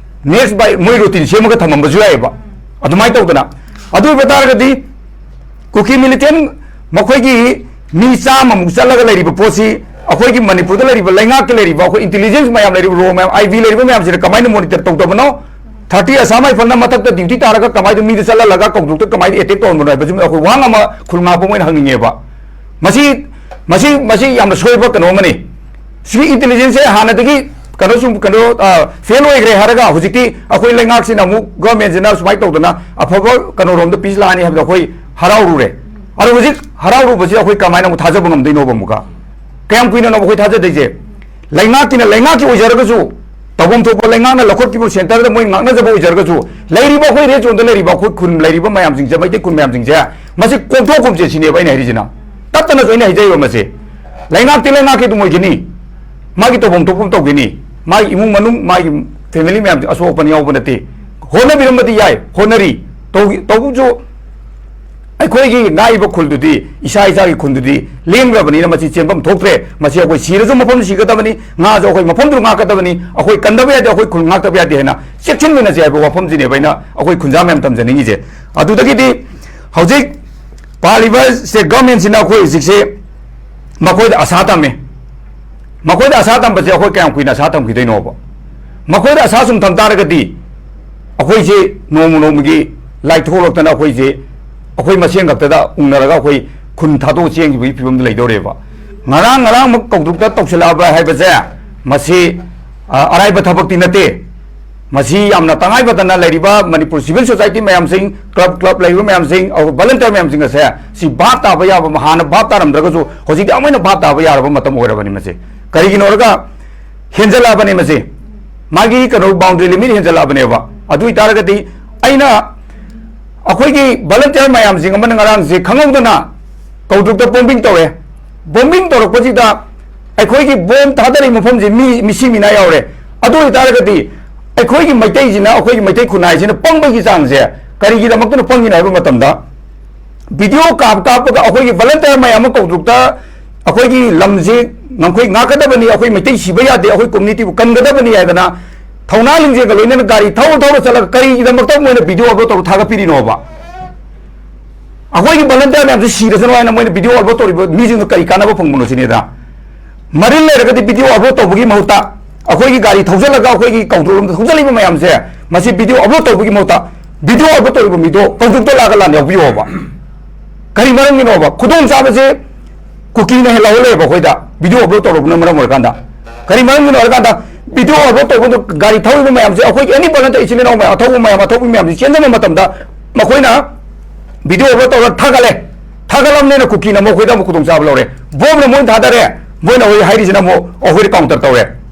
next by ꯃꯣꯏ routine ꯁꯦꯝꯃꯒ ꯊꯝꯃꯝꯕꯁꯨ ꯌꯥꯏꯑꯕ꯫ ꯑꯗꯨꯃꯥꯏꯅ ꯇꯧꯗꯅ, ꯑꯗꯨ ꯑꯣꯏꯕ ꯇꯥꯔꯒꯗꯤ ꯀꯨꯀꯤ militant ꯃꯈꯣꯏꯒꯤ ꯃꯤ ꯆꯥꯝꯃꯃꯨꯛ ꯆꯠꯂꯒ ꯂꯩꯔꯤꯕ ꯄꯣꯠꯁꯤ, ꯑꯩꯈꯣꯏꯒꯤ ꯃꯅꯤꯄꯨꯔꯗ ꯂꯩꯔꯤꯕ, ꯂꯩꯉꯥꯛꯀꯤ ꯂꯩꯔꯤꯕ, ꯑꯩꯈꯣꯏ intelligence ꯃꯌꯥꯝ ꯂꯩꯔꯤꯕ, RAW ꯃꯌꯥꯝ, I B ꯂꯩꯔꯤꯕ ꯃꯌꯥꯝꯁꯤꯅ ꯀꯃꯥꯏꯅ monitor ꯇꯧꯗꯕꯅꯣ? Thirty Assam Rifle ꯅ ꯃꯊꯛꯇ duty ꯇꯥꯔꯒ ꯀꯃꯥꯏꯅ ꯃꯤꯗ ꯆꯠꯍꯜꯂꯒ ꯀꯧꯗ꯭ꯔꯨꯛꯇ ꯀꯃꯥꯏꯅ attack ꯇꯧꯍꯟꯕꯅꯣ ꯍꯥꯏꯕꯁꯤꯃ ꯑꯩꯈꯣꯏ ꯋꯥꯍꯪ ꯑꯃ ꯈꯨꯜ ꯉꯥꯛꯄ ꯑꯣꯏꯅ ꯍꯪꯅꯤꯡꯉꯦꯕ꯫ ꯃꯁꯤ, ꯃꯁꯤ, ꯃꯁꯤ ꯌꯥꯝꯅ ꯁꯣꯏꯕ ꯀꯩꯅꯣ ꯑꯃꯅꯤ꯫ ꯁꯤꯒꯤ intelligence ꯁꯦ ꯍꯥꯟꯅꯗꯒꯤ ꯀꯩꯅꯣ ꯁꯨꯝ ꯀꯩꯅꯣ, ꯑ, fail ꯑꯣꯏꯈ꯭ꯔꯦ ꯍꯥꯏꯔꯒ ꯍꯧꯖꯤꯛꯇꯤ ꯑꯩꯈꯣꯏ ꯂꯩꯉꯥꯛꯁꯤꯅ ꯑꯃꯨꯛ, government ꯁꯤꯅ ꯁꯨꯃꯥꯏꯅ ꯇꯧꯗꯅ ꯑꯐꯕ ꯀꯩꯅꯣꯔꯣꯝꯗ peace ꯂꯥꯛꯑꯅꯤ ꯍꯥꯏꯕꯗ ꯑꯩꯈꯣꯏ ꯍꯔꯥꯎꯔꯨꯔꯦ꯫ ꯑꯗꯣ ꯍꯧꯖꯤꯛ ꯍꯔꯥꯎꯔꯨꯕꯁꯤ ꯑꯩꯈꯣꯏ ꯀꯃꯥꯏꯅ ꯑꯃꯨꯛ ꯊꯥꯖꯕ ꯉꯝꯗꯣꯏꯅꯣꯕ ꯑꯃꯨꯛꯀ? ꯀꯌꯥꯝ ꯀꯨꯏꯅꯅꯣꯕ ꯑꯩꯈꯣꯏ ꯊꯥꯖꯗꯣꯏꯁꯦ? ꯂꯩꯉꯥꯛꯀꯤꯅ ꯂꯩꯉꯥꯛꯀꯤ ꯑꯣꯏꯖꯔꯒꯁꯨ, ꯇꯧꯐꯝ ꯊꯣꯛꯄ ꯂꯩꯉꯥꯛꯅ ꯂꯧꯈꯠꯈꯤꯕ centre ꯗ ꯃꯣꯏ ꯉꯥꯛꯅꯖꯕ ꯑꯣꯏꯖꯔꯒꯁꯨ, ꯂꯩꯔꯤꯕ ꯑꯩꯈꯣꯏ red zone ꯗ ꯂꯩꯔꯤꯕ ꯑꯩꯈꯣꯏ ꯈꯨꯟ ꯂꯩꯔꯤꯕ ꯃꯌꯥꯝꯁꯤꯡꯁꯦ, ꯃꯩꯇꯩ ꯈꯨꯟ ꯃꯌꯥꯝꯁꯤꯡꯁꯦ, ꯃꯁꯤ ꯀꯣꯝꯊꯣꯛꯀꯨꯝꯁꯦ ꯁꯤꯅꯦꯕ ꯑꯩꯅ ꯍꯥꯏꯔꯤꯁꯤꯅ꯫ ꯇꯞꯇꯅꯁꯨ ꯑꯩꯅ ꯍꯥꯏꯖꯔꯤꯕ ꯃꯁꯤ꯫ ꯂꯩꯉꯥꯛꯇꯤ ꯂꯩꯉꯥꯛꯀꯤ ꯑꯗꯨꯝ ꯑꯣꯏꯒꯅꯤ, ꯃꯥꯒꯤ ꯇꯧꯐꯝ ꯊꯣꯛꯄ ꯑꯃ ꯇꯧꯒꯅꯤ, ꯃꯥꯒꯤ ꯏꯃꯨꯡ ꯃꯅꯨꯡ, ꯃꯥꯒꯤ family ꯃꯌꯥꯝꯁꯦ ꯑꯁꯣꯛ ꯑꯄꯟ ꯌꯥꯎꯕ ꯅꯠꯇꯦ꯫ ꯍꯣꯠꯅꯕꯤꯔꯝꯕꯗꯤ ꯌꯥꯏ, ꯍꯣꯠꯅꯔꯤ꯫ ꯇꯧ-, ꯇꯧꯕꯁꯨ ꯑꯩꯈꯣꯏꯒꯤ ꯉꯥꯛꯏꯕ ꯈꯨꯜꯗꯨꯗꯤ, ꯏꯁꯥ ꯏꯁꯥꯒꯤ ꯈꯨꯜꯗꯨꯗꯤ ꯂꯦꯡꯈ꯭ꯔꯕꯅꯤꯅ ꯃꯁꯤ ꯆꯦꯟꯐꯝ ꯊꯣꯛꯇ꯭ꯔꯦ꯫ ꯃꯁꯤ ꯑꯩꯈꯣꯏ ꯁꯤꯔꯁꯨ ꯃꯐꯝꯗꯨ ꯁꯤꯒꯗꯕꯅꯤ, ꯉꯥꯁꯨ ꯑꯩꯈꯣꯏ ꯃꯐꯝꯗꯨ ꯉꯥꯛꯀꯗꯕꯅꯤ, ꯑꯩꯈꯣꯏ ꯀꯟꯗꯕ ꯌꯥꯗꯦ, ꯑꯩꯈꯣꯏ ꯈꯨꯜ ꯉꯥꯛꯇꯕ ꯌꯥꯗꯦ ꯍꯥꯏꯅ ꯆꯦꯛꯁꯤꯟꯃꯤꯟꯅꯁꯦ ꯍꯥꯏꯕ ꯋꯥꯐꯝꯁꯤꯅꯦꯕ ꯑꯩꯅ ꯑꯩꯈꯣꯏ ꯈꯨꯟꯖꯥ ꯃꯌꯥꯝ ꯇꯝꯖꯅꯤꯡꯉꯤꯁꯦ꯫ ꯑꯗꯨꯗꯒꯤꯗꯤ ꯍꯧꯖꯤꯛ ꯄꯥꯜꯂꯤꯕ ꯁꯦ ꯒꯚꯔꯟꯃꯦꯟꯁꯤꯅ ꯑꯩꯈꯣꯏ ꯍꯧꯖꯤꯛꯁꯦ ꯃꯈꯣꯏꯗ ꯑꯁꯥ ꯊꯝꯃꯦ꯫ ꯃꯈꯣꯏꯗ ꯑꯁꯥ ꯊꯝꯕꯁꯦ ꯑꯩꯈꯣꯏ ꯀꯌꯥꯝ ꯀꯨꯏꯅ ꯑꯁꯥ ꯊꯝꯈꯤꯗꯣꯏꯅꯣꯕ? ꯃꯈꯣꯏꯗ ꯑꯁꯥ ꯁꯨꯝ ꯊꯝ ꯇꯥꯔꯒꯗꯤ ꯑꯩꯈꯣꯏꯁꯦ ꯅꯣꯡꯃ ꯅꯣꯡꯃꯒꯤ ꯂꯥꯏꯊꯣꯛꯂꯛꯇꯅ ꯑꯩꯈꯣꯏꯁꯦ ꯑꯩꯈꯣꯏ ꯃꯁꯦꯟ ꯈꯛꯇꯗ ꯎꯅꯔꯒ ꯑꯩꯈꯣꯏ ꯈꯨꯟ ꯊꯥꯗꯣꯛꯑ ꯆꯦꯟꯈꯤꯕꯒꯤ ꯐꯤꯕꯝꯗ ꯂꯩꯗꯧꯔꯦꯕ꯫ ꯉꯔꯥꯡ ꯉꯔꯥꯡꯃꯛ ꯀꯧꯗ꯭ꯔꯨꯛꯇ ꯇꯧꯁꯤꯜꯂꯛꯑꯕ ꯍꯥꯏꯕꯁꯦ ꯃꯁꯤ, ꯑ, ꯑꯔꯥꯏꯕ ꯊꯕꯛꯇꯤ ꯅꯠꯇꯦ꯫ ꯃꯁꯤ ꯌꯥꯝꯅ ꯇꯉꯥꯏ ꯐꯗꯅ ꯂꯩꯔꯤꯕ ꯃꯅꯤꯄꯨꯔ civil society ꯃꯌꯥꯝꯁꯤꯡ, club club ꯂꯩꯔꯤꯕ ꯃꯌꯥꯝꯁꯤꯡ, ꯑꯩꯈꯣꯏ volunteer ꯃꯌꯥꯝꯁꯤꯡ ꯑꯁꯦ ꯁꯤ ꯚꯥꯞ ꯇꯥꯕ ꯌꯥꯕ, ꯍꯥꯟꯅ ꯚꯥꯞ ꯇꯥꯔꯝꯗ꯭ꯔꯒꯁꯨ ꯍꯧꯖꯤꯛꯇꯤ ꯑꯃꯨꯛ ꯍꯦꯟꯅ ꯚꯥꯞ ꯇꯥꯕ ꯌꯥꯔꯕ ꯃꯇꯝ ꯑꯣꯏꯔꯕꯅꯤ꯫ ꯃꯁꯤ ꯀꯔꯤꯒꯤꯅꯣ ꯍꯥꯏꯔꯒ ꯍꯦꯟꯖꯜꯂꯛꯑꯕꯅꯤ, ꯃꯁꯤ ꯃꯥꯒꯤ ꯀꯩꯅꯣ boundary limit ꯍꯦꯟꯖꯜꯂꯛꯑꯕꯅꯦꯕ꯫ ꯑꯗꯨ ꯑꯣꯏꯇꯥꯔꯒꯗꯤ ꯑꯩꯅ ꯑꯩꯈꯣꯏꯒꯤ volunteer ꯃꯌꯥꯝꯁꯤꯡ ꯑꯃꯅ ꯉꯔꯥꯡꯁꯦ ꯈꯪꯍꯧꯗꯅ ꯀꯧꯗ꯭ꯔꯨꯛꯇ bombing ꯇꯧꯔꯦ꯫ Bombing ꯇꯧꯔꯛꯄꯁꯤꯗ ꯑꯩꯈꯣꯏꯒꯤ bomb ꯊꯥꯗꯔꯤꯕ ꯃꯐꯝꯁꯦ ꯃꯤ ꯃꯤꯁꯤ ꯃꯤꯅꯥ ꯌꯥꯎꯔꯦ꯫ ꯑꯗꯨ ꯑꯣꯏꯇꯥꯔꯒꯗꯤ ꯑꯩꯈꯣꯏꯒꯤ ꯃꯩꯇꯩꯁꯤꯅ, ꯑꯩꯈꯣꯏꯒꯤ ꯃꯩꯇꯩ ꯈꯨꯟꯅꯥꯏꯁꯤꯅ ꯄꯪꯕꯒꯤ ꯆꯥꯡꯁꯦ ꯀꯔꯤꯒꯤꯗꯃꯛꯇꯅ ꯄꯪꯉꯤꯅꯣ ꯍꯥꯏꯕ ꯃꯇꯝꯗ, video ꯀꯥꯞ ꯀꯥꯞꯄꯒ ꯑꯩꯈꯣꯏꯒꯤ volunteer ꯃꯌꯥꯝ ꯑꯃ ꯀꯧꯗ꯭ꯔꯨꯛꯇ ꯑꯩꯈꯣꯏꯒꯤ ꯂꯝꯁꯤ ꯉꯝꯈꯩ ꯉꯥꯛꯀꯗꯕꯅꯤ, ꯑꯩꯈꯣꯏ ꯃꯩꯇꯩ ꯁꯤꯕ ꯌꯥꯗꯦ, ꯑꯩꯈꯣꯏ communityꯕꯨ ꯀꯟꯒꯗꯕꯅꯤ ꯍꯥꯏꯗꯅ ꯊꯧꯅꯥ ꯂꯤꯡꯖꯦꯜꯒ ꯂꯣꯏꯅꯅ ꯒꯥꯔꯤ ꯊꯧꯔ ꯊꯧꯔ ꯆꯠꯂꯒ ꯀꯔꯤꯒꯤꯗꯃꯛꯇ ꯃꯣꯏꯅ video upload ꯇꯧꯔ ꯊꯥꯒꯠꯄꯤꯔꯤꯅꯣꯕ? ꯑꯩꯈꯣꯏꯒꯤ volunteer ꯃꯌꯥꯝꯁꯤ ꯁꯤꯔꯁꯅꯨ ꯍꯥꯏꯅ ꯃꯣꯏꯅ video upload ꯇꯧꯔꯤꯕ ꯃꯤꯁꯤꯡꯗꯣ ꯀꯔꯤ ꯀꯥꯟꯅꯕ ꯐꯪꯕꯅꯣ ꯁꯤꯅꯤꯗ꯫ ꯃꯔꯤꯜ ꯂꯩꯔꯒꯗꯤ video upload ꯇꯧꯕꯒꯤ ꯃꯍꯨꯠꯇ ꯑꯩꯈꯣꯏꯒꯤ ꯒꯥꯔꯤ ꯊꯧꯖꯤꯜꯂꯒ ꯑꯩꯈꯣꯏꯒꯤ ꯀꯧꯗ꯭ꯔꯨꯛꯂꯣꯝꯗ ꯊꯧꯖꯤꯜꯂꯤꯕ ꯃꯌꯥꯝꯁꯦ, ꯃꯁꯤ video upload ꯇꯧꯕꯒꯤ ꯃꯍꯨꯠꯇ video upload ꯇꯧꯔꯤꯕ ꯃꯤꯗꯣ ꯀꯧꯗ꯭ꯔꯨꯛꯇ ꯂꯥꯛꯑꯒ ꯂꯥꯟ ꯌꯥꯎꯕꯤꯌꯣꯕ꯫ ꯀꯔꯤ ꯃꯔꯝꯒꯤꯅꯣꯕ? ꯈꯨꯗꯣꯡ ꯆꯥꯕꯁꯦ ꯀꯨꯀꯤꯅ ꯍꯦꯜꯍꯧ ꯂꯩꯌꯦꯕ ꯑꯩꯈꯣꯏꯗ, video upload ꯇꯧꯔꯛꯄꯅ ꯃꯔꯝ ꯑꯣꯏꯔꯀꯥꯟꯗ꯫ ꯀꯔꯤ ꯃꯔꯝꯒꯤꯅꯣ ꯍꯥꯏꯔꯀꯥꯟꯗ video upload ꯇꯧꯕꯗꯣ ꯒꯥꯔꯤ ꯊꯧꯔꯤꯕ ꯃꯌꯥꯝꯁꯦ ꯑꯩꯈꯣꯏꯒꯤ ꯑꯦꯅꯤ ꯄꯥꯔꯂꯔꯗ ꯏꯆꯤꯟ ꯏꯅꯥꯎ ꯃꯌꯥꯝ ꯑꯊꯧꯕ ꯃꯌꯥꯝ ꯑꯊꯧꯕ ꯃꯌꯥꯝꯁꯦ ꯆꯦꯟꯖꯕ ꯃꯇꯝꯗ ꯃꯈꯣꯏꯅ video upload ꯇꯧꯔ ꯊꯥꯒꯠꯂꯦ꯫ ꯊꯥꯒꯠꯂꯕꯅꯤꯅ ꯀꯨꯀꯤꯅ ꯑꯃꯨꯛ ꯑꯩꯈꯣꯏꯗ ꯑꯃꯨꯛ ꯈꯨꯗꯣꯡꯆꯥꯕ ꯂꯧꯔꯦ꯫ Bombꯅ ꯃꯣꯏꯅ ꯊꯥꯗꯔꯦ, ꯃꯣꯏꯅ ꯍꯧꯖꯤꯛ ꯍꯥꯏꯔꯤꯁꯤꯅ ꯑꯃꯨꯛ ꯑꯩꯈꯣꯏꯗ counter ꯇꯧꯔꯦ꯫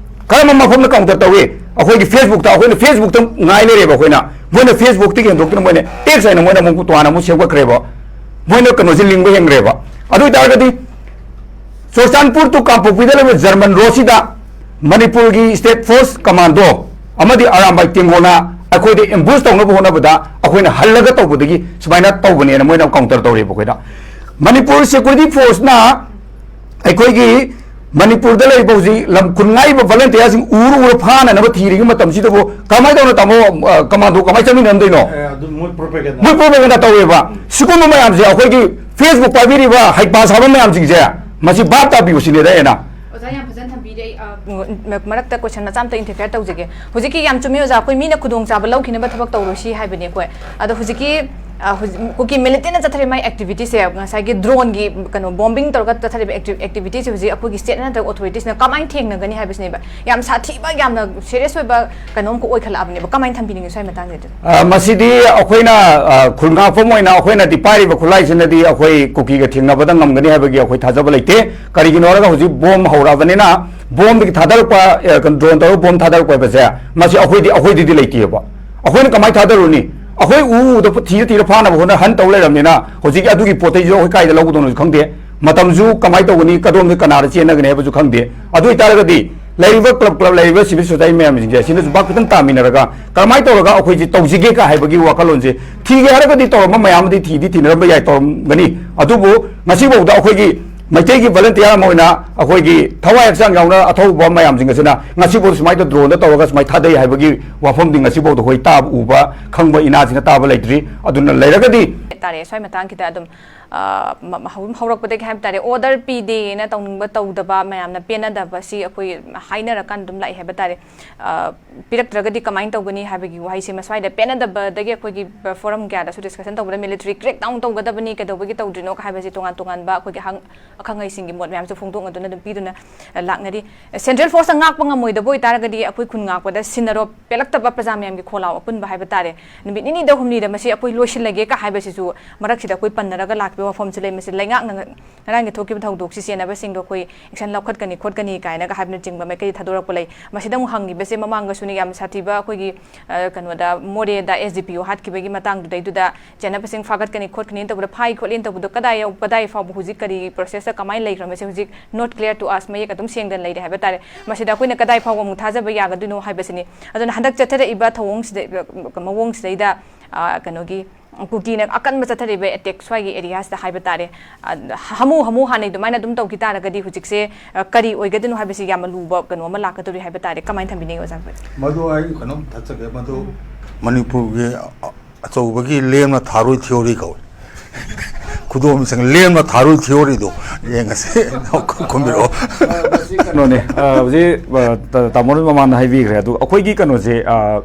ꯀꯔꯝꯕ ꯃꯐꯝꯗ counter ꯇꯧꯏ? ꯑꯩꯈꯣꯏꯒꯤ Facebookꯇ, ꯑꯩꯈꯣꯏꯅ Facebookꯇ ꯉꯥꯏ ꯂꯩꯔꯦꯕ ꯑꯩꯈꯣꯏꯅ꯫ ꯃꯣꯏꯅ Facebookꯇꯒꯤ ꯍꯦꯟꯗꯣꯛꯇꯅ ꯃꯣꯏꯅ X ꯍꯥꯏꯅ ꯃꯣꯏꯅ ꯑꯃꯨꯛ ꯇꯣꯉꯥꯟꯅ ꯑꯃꯨꯛ ꯁꯦꯝꯒꯠꯈ꯭ꯔꯦꯕ꯫ ꯃꯣꯏꯅ ꯀꯩꯅꯣꯁꯦ ꯂꯤꯡꯕ ꯍꯦꯟꯈ꯭ꯔꯦꯕ꯫ ꯑꯗꯨ ꯑꯣꯏꯇꯥꯔꯒꯗꯤ ꯆꯨꯔꯆꯥꯟꯄꯨꯔ to ꯀꯥꯡꯄꯣꯛꯄꯤꯗ ꯂꯩꯕ German roadꯁꯤꯗ ꯃꯅꯤꯄꯨꯔꯒꯤ state force commando ꯑꯃꯗꯤ ꯑꯔꯥꯝꯕꯥꯏ ꯇꯦꯡꯒꯣꯅ ꯑꯩꯈꯣꯏꯗ ꯑꯦꯝꯕꯨꯁ ꯇꯧꯅꯕ ꯍꯣꯠꯅꯕꯗ ꯑꯩꯈꯣꯏꯅ ꯍꯜꯂꯒ ꯇꯧꯕꯗꯒꯤ ꯁꯨꯃꯥꯏꯅ ꯇꯧꯕꯅꯦꯅ ꯃꯣꯏꯅ ꯀꯥꯎꯟꯇꯔ ꯇꯧꯔꯦꯕ ꯑꯩꯈꯣꯏꯗ꯫ ꯃꯅꯤꯄꯨꯔ ꯁꯦꯀ꯭ꯌꯨꯔꯤꯇꯤ ꯐꯣꯔꯁꯅ ꯑꯩꯈꯣꯏꯒꯤ ꯃꯅꯤꯄꯨꯔꯗ ꯂꯩꯔꯤꯕ ꯍꯧꯖꯤꯛ ꯂꯝ ꯀꯨꯟ ꯉꯥꯏꯕ ꯚꯣꯂꯟꯇꯤꯌꯥꯔꯁꯤꯡ ꯎꯔ ꯎꯔ ꯐꯥꯅꯅꯕ ꯊꯤꯔꯤꯉꯩ ꯃꯇꯝꯁꯤꯗꯕꯨ ꯀꯃꯥꯏꯅ ꯇꯧꯅ ꯇꯥꯃꯣ, ꯑ, ꯀꯃꯥꯟꯗꯣ ꯀꯃꯥꯏꯅ ꯆꯪꯃꯤꯟꯅꯔꯝꯗꯣꯏꯅꯣ? ꯑꯦ, ꯑꯗꯨ ꯃꯣꯏ ꯄ꯭ꯔꯣꯄꯦꯒꯦꯟꯗꯥ꯫ ꯃꯣꯏ ꯄ꯭ꯔꯣꯄꯦꯒꯦꯟꯗꯥ ꯇꯧꯋꯦꯕ꯫ ꯁꯤꯒꯨꯝꯕ ꯃꯌꯥꯝꯁꯦ ꯑꯩꯈꯣꯏꯒꯤ Facebook ꯄꯥꯏꯕꯤꯔꯤꯕ ꯍꯩꯄꯥ ꯁꯥꯕ ꯃꯌꯥꯝꯁꯤꯡꯁꯦ ꯃꯁꯤ ꯚꯥꯞ ꯇꯥꯕꯤꯌꯨ ꯁꯤꯅꯦꯗ ꯑꯩꯅ꯫ ꯑꯣꯖꯥ ꯌꯥꯝ ꯐꯖꯅ ꯊꯝꯕꯤꯔꯦ꯫ ꯑꯩ, ꯑ, ꯃ-, ꯃꯔꯛꯇ ꯀꯣꯏꯁꯟ ꯃꯆꯥ ꯑꯝꯇ ꯏꯟꯇꯔꯐꯤꯌꯔ ꯇꯧꯖꯒꯦ꯫ ꯍꯧꯖꯤꯛꯀꯤ ꯌꯥꯝ ꯆꯨꯝꯃꯤ ꯑꯣꯖꯥ, ꯑꯩꯈꯣꯏ ꯃꯤꯅ ꯈꯨꯗꯣꯡꯆꯥꯕ ꯂꯧꯈꯤꯅꯕ ꯊꯕꯛ ꯇꯧꯔꯣꯏꯁꯤ ꯍꯥꯏꯕꯅꯤ ꯑꯩꯈꯣꯏ꯫ ꯑꯗꯣ ꯍꯧꯖꯤꯛꯀꯤ, ꯑ, ꯍꯧꯖꯤꯛ ꯀꯨꯀꯤ ꯃꯤꯂꯤꯇꯦꯟꯅ ꯆꯠꯊꯔꯤꯕ ꯃꯥꯏ ꯑꯦꯛꯇꯤꯚꯤꯇꯤꯁꯦ, ꯉꯁꯥꯏꯒꯤ ꯗ꯭ꯔꯣꯟꯒꯤ ꯀꯩꯅꯣ ꯕꯣꯝꯕꯤꯡ ꯇꯧꯔꯒ ꯆꯠꯊꯔꯤꯕ ꯑꯦꯛꯇꯤ-, ꯑꯦꯛꯇꯤꯚꯤꯇꯤꯁꯦ ꯍꯧꯖꯤꯛ ꯑꯩꯈꯣꯏꯒꯤ ꯁ꯭ꯇꯦꯠ ꯅꯠꯇ꯭ꯔꯒ ꯑꯣꯊꯣꯔꯤꯇꯤꯁꯅ ꯀꯃꯥꯏꯅ ꯊꯦꯡꯅꯒꯅꯤ ꯍꯥꯏꯕꯁꯤꯅꯦꯕ꯫ ꯌꯥꯝ ꯁꯥꯊꯤꯕ, ꯌꯥꯝꯅ ꯁꯦꯔꯤꯌꯁ ꯑꯣꯏꯕ ꯀꯩꯅꯣꯝꯈꯛ ꯑꯣꯏꯈꯠꯂꯛꯑꯕꯅꯦꯕ꯫ ꯀꯃꯥꯏꯅ ꯊꯝꯕꯤꯅꯤꯡꯉꯤ ꯁ꯭ꯋꯥꯏ ꯃꯇꯥꯡꯁꯤꯗ? ꯑ, ꯃꯁꯤꯗꯤ ꯑꯩꯈꯣꯏꯅ, ꯑ, ꯈꯨꯜ ꯉꯥꯛꯄ ꯑꯃ ꯑꯣꯏꯅ ꯑꯩꯈꯣꯏꯅꯗꯤ ꯄꯥꯏꯔꯤꯕ ꯈꯨꯠꯂꯥꯏꯁꯤꯅꯗꯤ ꯑꯩꯈꯣꯏ ꯀꯨꯀꯤꯒ ꯊꯦꯡꯅꯕꯗ ꯉꯝꯒꯅꯤ ꯍꯥꯏꯕꯒꯤ ꯑꯩꯈꯣꯏ ꯊꯥꯖꯕ ꯂꯩꯇꯦ꯫ ꯀꯔꯤꯒꯤꯅꯣ ꯍꯥꯏꯔꯒ ꯍꯧꯖꯤꯛ ꯕꯣꯝ ꯍꯧꯔꯛꯑꯕꯅꯤꯅ ꯕꯣꯝꯗꯒꯤ ꯊꯥꯗꯔꯛꯄ, ꯑ, ꯀꯩꯅꯣ, ꯗ꯭ꯔꯣꯟ ꯇꯧꯔꯒ ꯕꯣꯝ ꯊꯥꯗꯔꯛꯄ ꯍꯥꯏꯕꯁꯦ ꯃꯁꯤ ꯑꯩꯈꯣꯏꯗꯤ, ꯑꯩꯈꯣꯏꯗꯗꯤ ꯂꯩꯇꯦꯕ꯫ ꯑꯩꯈꯣꯏꯅ ꯀꯃꯥꯏꯅ ꯊꯥꯗꯔꯨꯅꯤ? ꯑꯩꯈꯣꯏ ꯎ ꯎꯗ ꯊꯤꯔ ꯊꯤꯔ ꯐꯥꯅꯕ ꯍꯣꯠꯅ ꯍꯟ ꯇꯧ ꯂꯩꯔꯕꯅꯤꯅ ꯍꯧꯖꯤꯛꯀꯤ ꯑꯗꯨꯒꯤ ꯄꯣꯠ ꯆꯩꯁꯨ ꯑꯩꯈꯣꯏ ꯀꯥꯏꯗ ꯂꯧꯒꯗꯧꯅꯣꯁꯨ ꯈꯪꯗꯦ꯫ ꯃꯇꯝꯁꯨ ꯀꯃꯥꯏꯅ ꯇꯧꯒꯅꯤ, ꯀꯗꯣꯝꯗ ꯀꯅꯥꯗ ꯆꯦꯟꯅꯒꯅꯤ ꯍꯥꯏꯕꯁꯨ ꯈꯪꯗꯦ꯫ ꯑꯗꯨ ꯑꯣꯏꯇꯥꯔꯒꯗꯤ ꯂꯩꯔꯤꯕ ꯀ꯭ꯂꯕ, ꯀ꯭ꯂꯕ ꯂꯩꯔꯤꯕ ꯁꯤꯚꯤꯜ ꯁꯣꯁꯥꯏꯇꯤ ꯃꯌꯥꯝꯁꯤꯡꯁꯦ ꯁꯤꯅꯁꯨ ꯚꯥꯞ ꯈꯤꯇꯪ ꯇꯥꯃꯤꯟꯅꯔꯒ ꯀꯔꯝꯍꯥꯏꯅ ꯇꯧꯔꯒ ꯑꯩꯈꯣꯏꯁꯦ ꯇꯧꯁꯤꯒꯦ ꯀ ꯍꯥꯏꯕꯒꯤ ꯋꯥꯈꯜꯂꯣꯟꯁꯦ ꯊꯤꯒꯦ ꯍꯥꯏꯔꯒꯗꯤ ꯇꯧꯔꯝꯕ ꯃꯌꯥꯝ ꯑꯃꯗꯤ ꯊꯤꯗꯤ ꯊꯤꯅꯔꯝꯕ ꯌꯥꯏ, ꯇꯧꯔꯝꯒꯅꯤ꯫ ꯑꯗꯨꯕꯨ ꯉꯁꯤꯐꯥꯎꯗ ꯑꯩꯈꯣꯏꯒꯤ ꯃꯩꯇꯩꯒꯤ ꯚꯣꯂꯟꯇꯤꯌꯥꯔ ꯑꯃ ꯑꯣꯏꯅ ꯑꯩꯈꯣꯏꯒꯤ ꯊꯋꯥꯏ ꯍꯛꯆꯥꯡ ꯌꯥꯎꯅ ꯑꯊꯧꯕ ꯃꯌꯥꯝꯁꯤꯡ ꯑꯁꯤꯅ ꯉꯁꯤꯐꯥꯎꯗ ꯁꯨꯃꯥꯏꯅ ꯗ꯭ꯔꯣꯟꯗ ꯇꯧꯔꯒ ꯁꯨꯃꯥꯏꯅ ꯊꯥꯗꯩ ꯍꯥꯏꯕꯒꯤ ꯋꯥꯐꯝꯗꯤ ꯉꯁꯤꯐꯥꯎꯗ ꯑꯩꯈꯣꯏ ꯇꯥꯕ, ꯎꯕ, ꯈꯪꯕ ꯏꯅꯥꯁꯤꯅ ꯇꯥꯕ ꯂꯩꯇ꯭ꯔꯤ꯫ ꯑꯗꯨꯅ ꯂꯩꯔꯒꯗꯤ ꯇꯥꯔꯦ꯫ ꯁ꯭ꯋꯥꯏ ꯃꯇꯥꯡꯁꯤꯗ ꯑꯗꯨꯝ, ꯑ, ꯃ-, ꯃ-, ꯍꯧ-, ꯍꯧꯔꯛꯄꯗꯒꯤ ꯍꯥꯏꯕ ꯇꯥꯔꯦ, ꯑꯣꯔꯗꯔ ꯄꯤꯗꯦꯅ ꯇꯧꯅꯤꯡꯕ ꯇꯧꯗꯕ, ꯃꯌꯥꯝꯅ ꯄꯦꯟꯅꯗꯕꯁꯤ ꯑꯩꯈꯣꯏ ꯍꯥꯏꯅꯔꯀꯥꯟꯗ ꯑꯗꯨꯝ ꯂꯥꯛꯏ ꯍꯥꯏꯕ ꯇꯥꯔꯦ꯫ ꯑ, ꯄꯤꯔꯛꯇ꯭ꯔꯒꯗꯤ ꯀꯃꯥꯏꯅ ꯇꯧꯒꯅꯤ ꯍꯥꯏꯕꯒꯤ ꯋꯥꯍꯩꯁꯤ ꯃꯁ꯭ꯋꯥꯏꯗ ꯄꯦꯟꯅꯗꯕꯗꯒꯤ ꯑꯩꯈꯣꯏꯒꯤ ꯐꯣꯔꯝ ꯀꯌꯥꯗꯁꯨ ꯗꯤꯁꯀꯁꯟ ꯇꯧꯕꯗ ꯃꯤꯂꯤꯇꯔꯤ ꯀ꯭ꯔꯦꯛ ꯗꯥꯎꯟ ꯇꯧꯒꯗꯕꯅꯤ, ꯀꯩꯗꯧꯕꯒꯤ ꯇꯧꯗ꯭ꯔꯤꯅꯣ ꯍꯥꯏꯕꯁꯤ ꯇꯣꯉꯥꯟ ꯇꯣꯉꯥꯟꯕ ꯑꯩꯈꯣꯏꯒꯤ ꯍꯪ-, ꯑꯈꯪ ꯑꯍꯩꯁꯤꯡꯒꯤ ꯃꯣꯠ ꯃꯌꯥꯝꯁꯨ ꯐꯣꯡꯗꯣꯛꯅꯗꯨꯅ ꯑꯗꯨꯝ ꯄꯤꯗꯨꯅ, ꯑ, ꯂꯥꯛꯅꯔꯤ꯫ ꯁꯦꯟꯇ꯭ꯔꯦꯜ ꯐꯣꯔꯁꯇ ꯉꯥꯛꯄ ꯉꯝꯃꯣꯏꯗꯕ ꯑꯣꯏꯇꯥꯔꯒꯗꯤ ꯑꯩꯈꯣꯏ ꯈꯨꯟ ꯉꯥꯛꯄꯗ ꯁꯤꯟꯅꯔꯣ ꯄꯦꯜꯂꯛꯇꯕ ꯄ꯭ꯔꯖꯥ ꯃꯌꯥꯝꯒꯤ ꯈꯣꯜꯂꯥꯎ ꯑꯄꯨꯟꯕ ꯍꯥꯏꯕ ꯇꯥꯔꯦ꯫ ꯅꯨꯃꯤꯠ ꯅꯤꯅꯤꯗ ꯍꯨꯝꯅꯤꯗ ꯃꯁꯤ ꯑꯩꯈꯣꯏ ꯂꯣꯏꯁꯤꯜꯂꯒꯦ ꯀ ꯍꯥꯏꯕꯁꯤꯁꯨ ꯃꯔꯛꯁꯤꯗ ꯑꯩꯈꯣꯏ ꯄꯟꯅꯔꯒ ꯂꯥꯛꯄ ꯋꯥꯐꯝꯁꯨ ꯂꯩ꯫ ꯃꯁꯤ ꯂꯩꯉꯥꯛꯅ ꯉ-, ꯉꯔꯥꯡꯒꯤ ꯊꯣꯛꯈꯤꯕ ꯊꯧꯗꯣꯛꯁꯤ ꯆꯦꯟꯅꯕꯁꯤꯡꯗꯣ ꯑꯩꯈꯣꯏ action ꯂꯧꯈꯠꯀꯅꯤ ꯈꯣꯠꯀꯅꯤ ꯀꯥꯏꯅꯒ ꯍꯥꯏꯕꯅꯆꯤꯡꯕ ꯃꯥꯏꯀꯩ ꯊꯥꯗꯣꯔꯛꯄ ꯂꯩ꯫ ꯃꯁꯤꯗ ꯑꯃꯨꯛ ꯍꯪꯉꯤꯕꯁꯦ, ꯃꯃꯥꯡꯗꯁꯨꯅꯤ ꯌꯥꯝ ꯁꯥꯊꯤꯕ ꯑꯩꯈꯣꯏꯒꯤ, ꯑ, ꯀꯩꯅꯣꯗ, ꯃꯣꯔꯦꯗ S D P O ꯍꯥꯠꯈꯤꯕꯒꯤ ꯃꯇꯥꯡꯗꯨꯗꯩꯗꯨꯗ ꯆꯦꯟꯅꯕꯁꯤꯡ ꯐꯥꯒꯠꯀꯅꯤ ꯈꯣꯠꯀꯅꯤ ꯇꯧꯕꯗ, ꯐꯥꯏ ꯈꯣꯠꯂꯦꯅ ꯇꯧꯕꯗꯣ ꯀꯗꯥꯏ ꯌꯧ-, ꯀꯗꯥꯏ ꯐꯥꯎꯕ ꯍꯧꯖꯤꯛ ꯀꯔꯤ process ꯀꯃꯥꯏꯅ ꯂꯩꯈ꯭ꯔꯕꯅꯣ ꯁꯤ ꯍꯧꯖꯤꯛ not clear to us, ꯃꯌꯦꯛ ꯑꯗꯨꯝ ꯁꯦꯡꯗꯅ ꯂꯩꯔꯦ ꯍꯥꯏꯕ ꯇꯥꯔꯦ꯫ ꯃꯁꯤꯗ ꯑꯩꯈꯣꯏꯅ ꯀꯗꯥꯏ ꯐꯥꯎꯕ ꯑꯃꯨꯛ ꯊꯥꯖꯕ ꯌꯥꯒꯗꯣꯏꯅꯣ ꯍꯥꯏꯕꯁꯤꯅꯤ꯫ ꯑꯗꯨꯅ ꯍꯟꯗꯛ ꯆꯠꯊꯔꯛꯏꯕ ꯊꯧꯑꯣꯡꯁꯤꯗ, ꯃꯑꯣꯡꯁꯤꯗꯩꯗ, ꯑ, ꯀꯩꯅꯣꯒꯤ, ꯀꯨꯀꯤꯅ ꯑꯀꯟꯕ ꯆꯠꯊꯔꯤꯕ attack ꯁ꯭ꯋꯥꯏꯒꯤ area ꯁꯤꯗ ꯍꯥꯏꯕ ꯇꯥꯔꯦ, ꯑ, ꯍꯥꯃꯨ ꯍꯥꯃꯨ ꯍꯥꯟꯅꯩ ꯑꯗꯨꯃꯥꯏꯅ ꯑꯗꯨꯝ ꯇꯧꯈꯤ ꯇꯥꯔꯒꯗꯤ ꯍꯧꯖꯤꯛꯁꯦ, ꯑ, ꯀꯔꯤ ꯑꯣꯏꯒꯗꯣꯏꯅꯣ ꯍꯥꯏꯕꯁꯤ ꯌꯥꯝꯅ ꯂꯨꯕ ꯀꯩꯅꯣ ꯑꯃ ꯂꯥꯛꯀꯗꯧꯔꯤ ꯍꯥꯏꯕ ꯇꯥꯔꯦ꯫ ꯀꯃꯥꯏꯅ ꯊꯝꯕꯤꯅꯤꯡꯉꯤ, ꯑꯣꯖꯥ? ꯃꯗꯨ ꯑꯩ ꯀꯩꯅꯣꯝ ꯊꯠꯆꯒꯦ꯫ ꯃꯗꯨ ꯎꯝ꯫ ꯃꯅꯤꯄꯨꯔꯒꯤ ꯑ-, ꯑꯆꯧꯕꯒꯤ ꯂꯦꯝꯅ ꯊꯥꯔꯣꯏ theory ꯀꯧꯏ꯫ ꯈꯨꯗꯣꯝꯁꯤꯡ ꯂꯦꯝꯅ ꯊꯥꯔꯣꯏ theory ꯗꯣ ꯌꯦꯡꯉꯁꯤ꯫ ꯈꯨꯝꯕꯤꯔꯛꯑꯣ꯫ ꯑ, ꯃꯁꯤ ꯀꯩꯅꯣꯅꯦ, ꯑ, ꯍꯧꯖꯤꯛ, ꯑ, ꯇ-, ꯇꯥꯃꯣꯅ ꯃꯃꯥꯡꯗ ꯍꯥꯏꯕꯤꯈ꯭ꯔꯦ꯫ ꯑꯗꯨ ꯑꯩꯈꯣꯏꯒꯤ ꯀꯩꯅꯣꯁꯦ, ꯑ,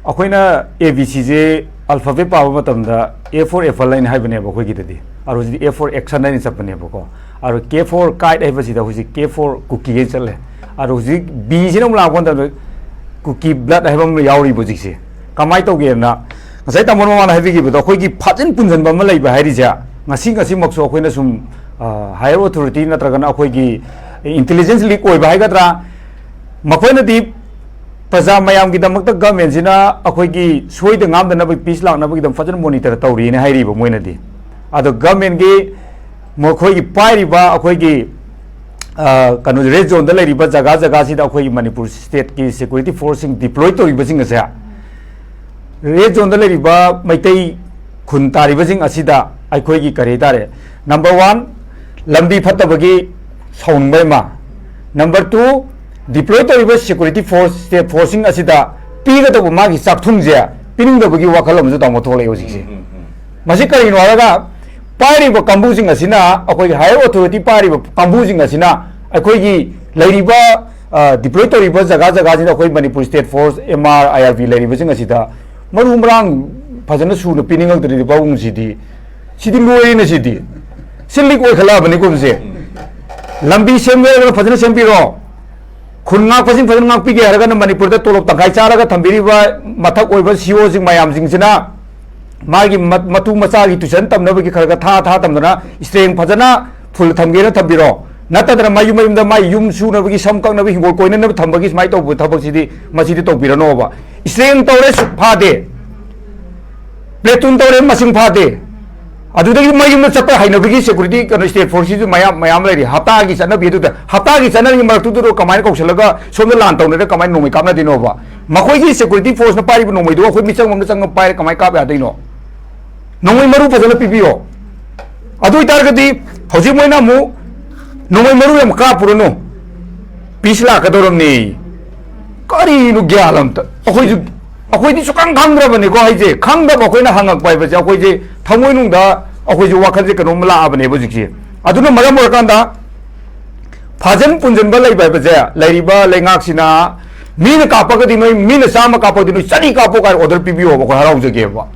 ꯑꯩꯈꯣꯏꯅ A B C say alphabet ꯄꯥꯕ ꯃꯇꯝꯗ A for apple ꯍꯥꯏꯅ ꯍꯥꯏꯕꯅꯦꯕ ꯑꯩꯈꯣꯏꯒꯤꯗꯗꯤ꯫ ꯑꯗꯣ ꯍꯧꯖꯤꯛꯇꯤ A for action ꯍꯥꯏꯅ ꯆꯠꯄꯅꯦꯕꯀꯣ꯫ ꯑꯗꯣ K for kite ꯍꯥꯏꯕꯁꯤꯗ ꯍꯧꯖꯤꯛ K for ꯀꯨꯀꯤ ꯍꯥꯏꯅ ꯆꯠꯂꯦ꯫ ꯑꯗꯣ ꯍꯧꯖꯤꯛ B ꯁꯤꯅ ꯑꯃꯨꯛ ꯂꯥꯛꯄ ꯃꯇꯝꯗ ꯀꯨꯀꯤ blood ꯍꯥꯏꯕ ꯑꯃ ꯌꯥꯎꯔꯤꯕ ꯍꯧꯖꯤꯛꯁꯦ꯫ ꯀꯃꯥꯏꯅ ꯇꯧꯒꯦꯅ, ꯉꯁꯥꯏ ꯇꯥꯃꯣꯅ ꯃꯃꯥꯡꯗ ꯍꯥꯏꯕꯤꯈꯤꯕꯗꯣ, ꯑꯩꯈꯣꯏꯒꯤ ꯐꯥꯖꯤꯟ ꯄꯨꯟꯁꯤꯟꯕ ꯑꯃ ꯂꯩꯕ ꯍꯥꯏꯔꯤꯁꯦ, ꯉꯁꯤ ꯉꯁꯤꯃꯛꯁꯨ ꯑꯩꯈꯣꯏꯅ ꯁꯨꯝ, ꯑ, higher authority ꯅꯠꯇ꯭ꯔꯒꯅ ꯑꯩꯈꯣꯏꯒꯤ intelligence leak ꯑꯣꯏꯕ ꯍꯥꯏꯒꯗ꯭ꯔꯥ, ꯃꯈꯣꯏꯅꯗꯤ ꯄ꯭ꯔꯖꯥ ꯃꯌꯥꯝꯒꯤꯗꯃꯛꯇ government ꯁꯤꯅ ꯑꯩꯈꯣꯏꯒꯤ ꯁꯣꯏꯗ ꯉꯥꯝꯗꯅꯕ peace ꯂꯥꯛꯅꯕꯒꯤꯗꯃꯛ ꯐꯖꯅ monitor ꯇꯧꯔꯤꯅ ꯍꯥꯏꯔꯤꯕ ꯃꯣꯏꯅꯗꯤ꯫ ꯑꯗꯣ government ꯀꯤ ꯃꯈꯣꯏꯒꯤ ꯄꯥꯏꯔꯤꯕ ꯑꯩꯈꯣꯏꯒꯤ, ꯑ, ꯀꯩꯅꯣ, red zone ꯗ ꯂꯩꯔꯤꯕ ꯖꯒꯥ ꯖꯒꯥꯁꯤꯗ ꯑꯩꯈꯣꯏꯒꯤ ꯃꯅꯤꯄꯨꯔ state ꯀꯤ security force ꯁꯤꯡ deploy ꯇꯧꯔꯤꯕꯁꯤꯡ ꯑꯁꯦ, red zone ꯗ ꯂꯩꯔꯤꯕ ꯃꯩꯇꯩ ꯈꯨꯟ ꯇꯥꯔꯤꯕꯁꯤꯡ ꯑꯁꯤꯗ ꯑꯩꯈꯣꯏꯒꯤ ꯀꯔꯤ ꯍꯥꯏꯇꯥꯔꯦ, number one, ꯂꯝꯕꯤ ꯐꯠꯇꯕꯒꯤ ꯁꯥꯎꯅꯤꯡꯕ ꯑꯃ, number two, deploy ꯇꯧꯔꯤꯕ security force, state force ꯁꯤꯡ ꯑꯁꯤꯗ ꯄꯤꯒꯗꯧꯕ ꯃꯥꯒꯤ ꯆꯥꯛꯊꯨꯡꯁꯦ ꯄꯤꯅꯤꯡꯗꯕꯒꯤ ꯋꯥꯈꯜ ꯑꯃꯁꯨ ꯇꯥꯃꯣ ꯊꯣꯛꯂꯛꯑꯦ ꯍꯧꯖꯤꯛꯁꯦ꯫ ꯎꯝ, ꯎꯝ, ꯎꯝ꯫ ꯃꯁꯤ ꯀꯔꯤꯅꯣ ꯍꯥꯏꯔꯒ, ꯄꯥꯏꯔꯤꯕ ꯀꯥꯡꯕꯨꯁꯤꯡ ꯑꯁꯤꯅ, ꯑꯩꯈꯣꯏꯒꯤ higher authority ꯄꯥꯏꯔꯤꯕ ꯀꯥꯡꯕꯨꯁꯤꯡ ꯑꯁꯤꯅ ꯑꯩꯈꯣꯏꯒꯤ ꯂꯩꯔꯤꯕ, ꯑ, deploy ꯇꯧꯔꯤꯕ ꯖꯒꯥ ꯖꯒꯥꯁꯤꯗ ꯑꯩꯈꯣꯏ Manipur state force, M R, I R B ꯂꯩꯔꯤꯕꯁꯤꯡ ꯑꯁꯤꯗ ꯃꯔꯨ ꯃꯔꯥꯡ ꯐꯖꯅ ꯁꯨꯅ ꯄꯤꯅꯤꯡꯉꯛꯇ꯭ꯔꯗꯤ ꯄꯥꯕꯨꯡꯁꯤꯗꯤ, ꯁꯤꯗꯤ ꯂꯣꯏꯔꯦꯅꯦ ꯁꯤꯗꯤ꯫ ꯁꯤ leak ꯑꯣꯏꯈꯠꯂꯛꯑꯕꯅꯤꯀꯣ ꯃꯁꯦ꯫ ꯂꯝꯕꯤ ꯁꯦꯝꯒꯦ ꯍꯥꯏꯔꯒꯅ ꯐꯖꯅ ꯁꯦꯝꯕꯤꯔꯣ꯫ ꯈꯨꯟ ꯉꯥꯛꯄꯁꯤꯡ ꯐꯖꯅ ꯉꯥꯛꯄꯤꯒꯦ ꯍꯥꯏꯔꯒꯅ ꯃꯅꯤꯄꯨꯔꯗ ꯇꯣꯂꯣꯞ ꯇꯪꯈꯥꯏ ꯆꯥꯔꯒ ꯊꯝꯕꯤꯔꯤꯕ ꯃꯊꯛ ꯑꯣꯏꯕ C E O ꯁꯤꯡ ꯃꯌꯥꯝꯁꯤꯡꯁꯤꯅ ꯃꯥꯒꯤ ꯃ-, ꯃꯇꯨ ꯃꯆꯥꯒꯤ tuition ꯇꯝꯅꯕꯒꯤ ꯈꯔ ꯈꯔ ꯊꯥ ꯊꯥ ꯇꯝꯗꯅ strength ꯐꯖꯅ full ꯊꯝꯒꯦꯅ ꯊꯝꯕꯤꯔꯣ꯫ ꯅꯠꯇꯗꯅ ꯃꯌꯨꯝ ꯃꯌꯨꯝꯗ ꯃꯥꯏ ꯌꯨꯝ ꯁꯨꯅꯕꯒꯤ, ꯁꯝ ꯀꯛꯅꯕ, ꯍꯤꯡꯒꯣꯜ ꯀꯣꯏꯅꯅꯕ ꯊꯝꯕꯒꯤ ꯁꯨꯃꯥꯏꯅ ꯇꯧꯕ ꯊꯕꯛꯁꯤꯗꯤ, ꯃꯁꯤꯗꯤ ꯇꯧꯕꯤꯔꯅꯣꯕ꯫ Strength ꯇꯧꯔꯦ, ꯁꯨ-, ꯐꯥꯗꯦ꯫ Platoon ꯇꯧꯔꯦ, ꯃꯁꯤꯡ ꯐꯥꯗꯦ꯫ ꯑꯗꯨꯗꯒꯤ ꯃꯌꯨꯝꯗ ꯆꯠꯄ ꯍꯩꯅꯕꯒꯤ security, ꯀꯩꯅꯣ, state forceꯁꯤꯁꯨ ꯃꯌꯥꯝ, ꯃꯌꯥꯝ ꯂꯩꯔꯤ꯫ ꯍꯞꯇꯥꯒꯤ ꯆꯠꯅꯕꯤ ꯑꯗꯨꯗ, ꯍꯞꯇꯥꯒꯤ ꯆꯠꯅꯕꯤ ꯃꯔꯛꯇꯨꯗ ꯀꯃꯥꯏꯅ ꯀꯧꯁꯜꯂꯒ ꯁꯣꯝꯗ ꯂꯥꯟ ꯇꯧꯅꯔꯒ ꯀꯃꯥꯏꯅ ꯅꯣꯡꯃꯩ ꯀꯥꯞꯅꯗꯣꯏꯅꯣꯕ? ꯃꯈꯣꯏꯒꯤ security forceꯅ ꯄꯥꯏꯔꯤꯕ ꯅꯣꯡꯃꯩꯗꯨꯒ ꯑꯩꯈꯣꯏ ꯃꯤꯆꯪ ꯑꯃꯗ ꯆꯪꯉ ꯄꯥꯏꯔ ꯀꯃꯥꯏꯅ ꯀꯥꯞ ꯌꯥꯗꯣꯏꯅꯣ? ꯅꯣꯡꯃꯩ ꯃꯔꯨ ꯐꯖꯅ ꯄꯤꯕꯤꯌꯣ꯫ ꯑꯗꯨ ꯑꯣꯏꯇꯥꯔꯒꯗꯤ ꯍꯧꯖꯤꯛ ꯃꯣꯏꯅ ꯑꯃꯨꯛ ꯅꯣꯡꯃꯩ ꯃꯔꯨ ꯌꯥꯝ ꯀꯥꯞꯄꯨꯔꯅꯨ, peace ꯂꯥꯛꯀꯗꯧꯔꯝꯅꯤ꯫ ꯀꯔꯤꯅꯣ ꯒ꯭ꯌꯥꯟ ꯑꯝꯇ? ꯑꯩꯈꯣꯏꯁꯨ, ꯑꯩꯈꯣꯏꯗꯤ ꯁꯨꯈꯪ ꯈꯪꯗ꯭ꯔꯕꯅꯤꯀꯣ ꯍꯥꯏꯁꯦ꯫ ꯈꯪꯗꯕ ꯑꯩꯈꯣꯏꯅ ꯍꯪꯉꯛꯄ ꯍꯥꯏꯕꯁꯦ, ꯑꯩꯈꯣꯏꯁꯦ ꯊꯃꯣꯏꯅꯨꯡꯗ ꯑꯩꯈꯣꯏꯁꯨ ꯋꯥꯈꯜꯁꯦ ꯀꯩꯅꯣꯝ ꯂꯥꯛꯑꯕꯅꯦꯕ ꯍꯧꯖꯤꯛꯁꯦ꯫ ꯑꯗꯨꯅ ꯃꯔꯝ ꯑꯣꯏꯔꯀꯥꯟꯗ ꯐꯥꯖꯤꯟ ꯄꯨꯟꯁꯤꯟꯕ ꯂꯩꯕ ꯍꯥꯏꯕꯁꯦ, ꯂꯩꯔꯤꯕ ꯂꯩꯉꯥꯛꯁꯤꯅ ꯃꯤꯅ ꯀꯥꯞꯄꯒꯗꯤ ꯅꯣꯏ, ꯃꯤꯅ ꯆꯥꯝꯃ ꯀꯥꯞꯄꯒꯗꯤ ꯅꯣꯏ ꯆꯅꯤ ꯀꯥꯞꯄꯣ ꯀꯥꯏꯅ order ꯄꯤꯕꯤꯌꯣꯕ, ꯑꯩꯈꯣꯏ ꯍꯔꯥꯎꯖꯒꯦꯕ꯫